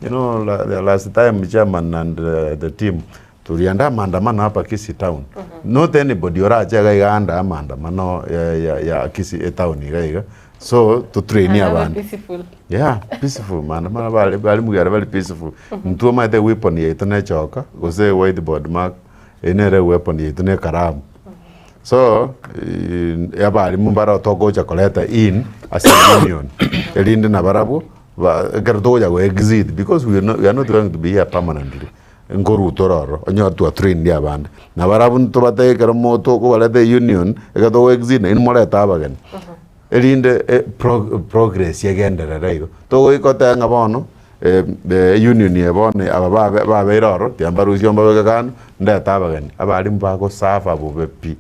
D: You know la the last time chairman and the team, toriandaa maandamano hapa Kisii town, not anybody orache iga iga andaa maandamano ya ya ya Kisii etown iga iga, so totrainie
B: Naende abe
D: abande.
B: peaceful.
D: Yeah, peaceful maandamano bare bare mugere bare peaceful. Intwe omanyete weapon yaito na echoka, gose white board mark, eyio nere eweapon yaito na ekaramu. So, abalimu mbaro togocha koreta in ase union, erinde nabarabwo ba ekero togocha go exit because we are not we are not going to be here permanently, nkorwa tore ororo, onyore twa trained abande. Nabarabwo ntobatebie ekero mo tokobareta eunion, ekero togo exit nainwe morete abageni, erinde e pro progress egenderere igo. Togoika otebe ng'a bono union eye bono aba babe babeire ororo, tiga mbarusie mbabeke kando, ndete abageni, abalimu bagosafa bobe pi.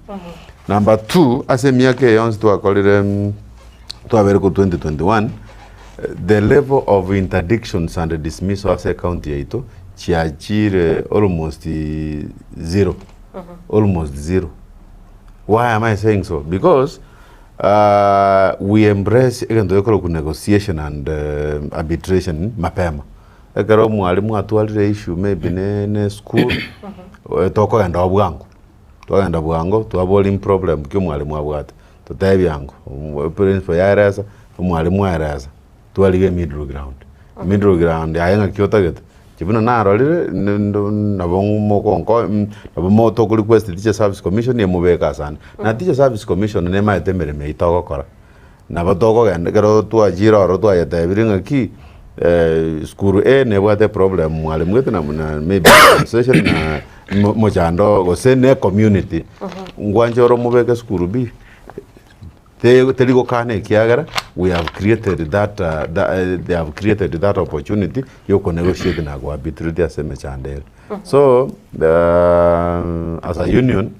D: Number two, ase emiaka eye yonsi twakorire twabeire korwa 2021, the level of interdictions and dismissal ase ecounty yaito, chiachire almost zero, almost zero. Why am I saying so? Because we embrace egento gekorokwa negotiation and arbitration mapema. Ekero omwalimu atwarire issue maybe ne ne esukuru, tokogenda oo bwango. Twagenda bwango, twaboria mproblem ki omwalimu abwate, totebia ango, principal yaeresa, omwalimu aeresa, twarigia emiddle ground. Middle ground aye ng'aki otagete, inche buna narorire nabo mogonko nabo mo toko request teacher service commission emobeke asande. Na teacher service commission nemaete emeremo eywo togokora, nabo tokogenda ekero twachire ororo twayetebirie ng'aki school A nebwate eproblem mwalimu gete na na maybe administration na mochando gose na ecommunity, ngwanche ore omobeke school B. Te teri gokana ekiagera we have created that they have created that opportunity ya okonegotiate na koarbitrate ase emechando ere. So as a union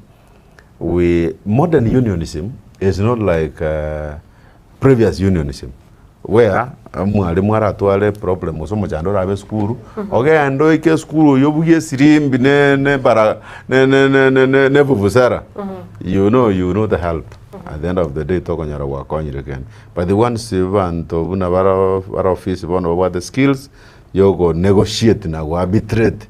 D: we modern unionism is not like previous unionism where omwalimu aratware eproblem gose omochando orabe esukuru, ogende oike esukuru oywo obugie esirimbi ne ne ebara ne ne ne ne ne ne evuvuzera, you know you will not help at the end of the day tokonyora gwakonyire kende. But once abanto buna bare bare ofisi bono babwate skills ya ogo negotiate na go arbitrate,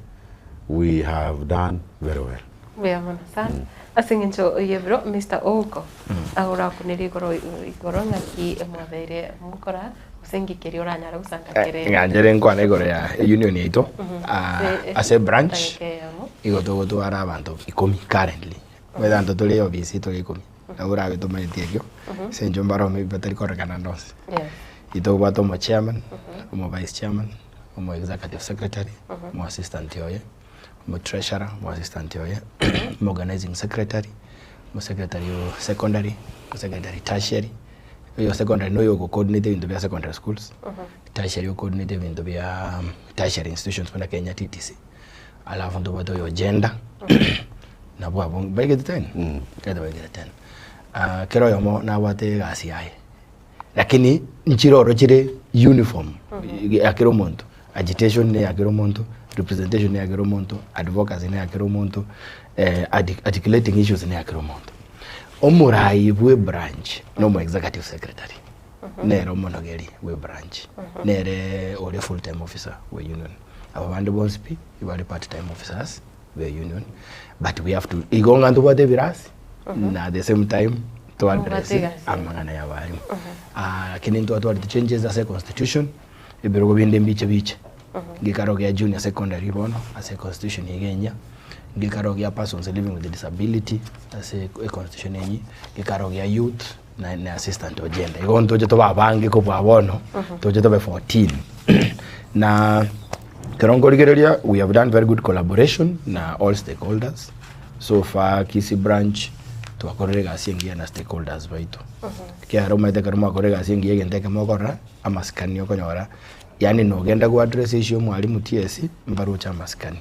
D: we have done very well.
B: Mbuya mono sana. Ase eng'encho y'ebiro Mister Ouko, agorakunerie igoro igoro ng'aki mwabeire mokora gose ng'iki keria oranyare gosanga kere.
E: Ng'anchere nkwane igoro ya union yaito ah,
B: Ase
E: ase branch
B: edageka eyemo.
E: igo togotwara abanto ikomi currently omanyete abanto tore ofisi tore ikomi nabo orabe tomaeti ekio ase eng'encho mbaro maybe batari kororekana ande onsi.
B: Yes.
E: Intobwate omo chairman, omo vice chairman, omo executive secretary, omo assistant oye. Omotreasurer, omoassistant oye, omoorganizing secretary, omosecretary o secondary, omosecretary tertiary, oyo secondary noyo ogocoordinate ebinto bia secondary schools, tertiary ocoordinate ebinto bia tertiary institutions buna Kenya TTC, alafu ntobwate oyo gender, nabwo abwo baigete ten? Gete baigete ten. Kera oyomo nabwate egasi yaye. Lakini nchire oro chire uniform ya kera omonto, agitation ne ya kera omonto, representation ne ya kera omonto, advocacy ne ya kera omonto, articulating issues ne ya kera omonto. Omorai bwe branch na omo executive secretary nere omonogeri bwe branch, nere ore full time officer bwe union. Aba bande bonsi pi ibare part time officers be union but we have to igo ng'a ntobwate ebirasi na at the same time to address
B: Mobwate egasi.
E: amang'ana ya abarimu. Ah, lakini ntwatwarete changes ase constitution ebirogo binde mbiche biche ngekaro gia junior secondary bono ase constitution iga enyia ngekaro gia persons living with disability ase econstitution enyia ngekaro gia youth na na assistant o gender igo ntoche tobe abange kobua bono toche tobe 14 na ekero nkorigereria we have done very good collaboration na all stakeholders so far Kisii branch twakorire egasi engiya na stakeholders baito ekiagera omanyete ekero mwakorire egasi engiya egento ekemo okorora amasikani okonyora yaani nogenda go address issue ya omwalimu TSC mbaroche amasikani.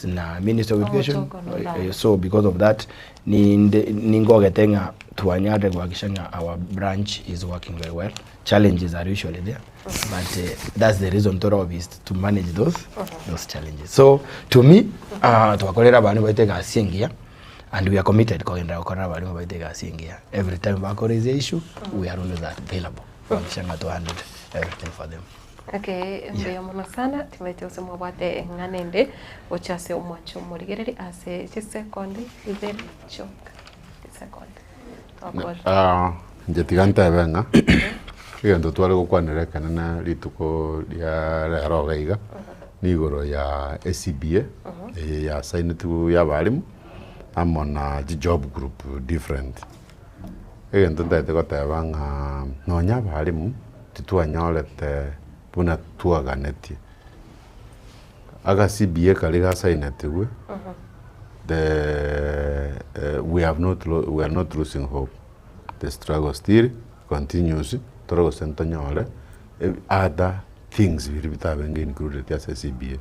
E: na ministry of education
B: Ogotoka nonda.
E: eh, so because of that ninde ningogete ng'a twanyarire kuhakikisha ng'a our branch is working very well challenges are usually there but eh, that's the reason tore office to manage those those challenges so to me uh, twakorera abana baito egasi engiya and we are committed kogenderera gokorera abarimu baito egasi engiya every time bakoraise issue we are always available kuhakikisha ng'a twahandle everything for them
B: Okay, mbuya mono sana, timaeti gose mwabwate eng'ana ende gochia ase omwancho omorigereri ase chisekondi ibere chioka, chisekondi twakorire.
D: Ah, inche tiga ntebe ng'a egento tware gokwanera ekenene rituko ria rero iga iga, nigoro ya ECBA, eye yasainetiwe ya abalimu, amo na chijob group different. Egento ntagete goteba ng'a nonya abalimu. Titwanyorete buna twaganetie. Aga CBA karia gasainetigwe, the we have not we are not losing hope, the struggle still continues, tore gose ntonyore other things biria bitabenge included ase CBA.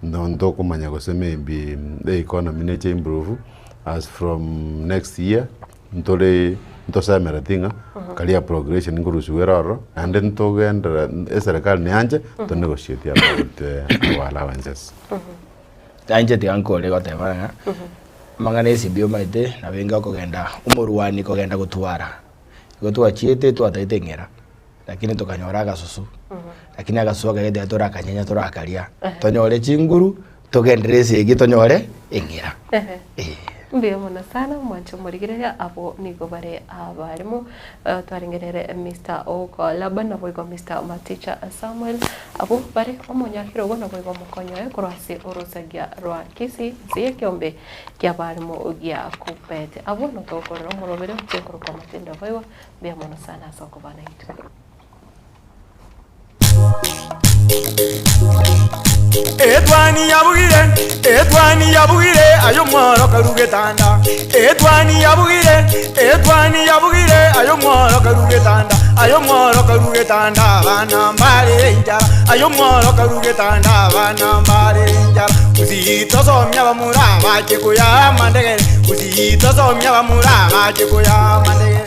D: Ntokomanya gose maybe economy neche improve as from next year. Ntore ntosemereti ng'a career progression nkorusiwa ere ororo, naende ntogenderera eserekari neanche to negotiate about our allowances.
E: Inche tiga nkore goteba ng'a amang'ana esibio omanyete nabo inga okogenda omorwani kogenda gotwara, igo twachiete twataete eng'era lakini tokanyora agasusu, lakini agasusu aka getiga torakanyenya torakaria, tonyore chinguru togenderere esegi tonyore eng'era eh.
B: Mbuya mono sana mwanche omorigereria abwo nigo bare abarimu twarenge nere Mister Ouko Laban naboigo Mister Maticha Samuel abwo bare omonyakerogo naboigo omokonyi oye korwa ase orosagia rwa Kisii inse y'ekeombe ki'abarimu gia Kuppet. Abwo notogokorera omorobere oche korokwa Matendo Abaigwa mbuya mono sana ase okobana intwe.
A: Etwani yabugire, etwani yabugire, aye omworo karu getanda. Etwani yabugire, etwani yabugire, aye omworo karu getanda. Aye omworo karu getanda, abana mbare enchara. Aye omworo karu getanda, abana mbare enchara. Gusii tosomia abamura abache koya amandegere. Gusii tosomia abamura abache koya amandegere.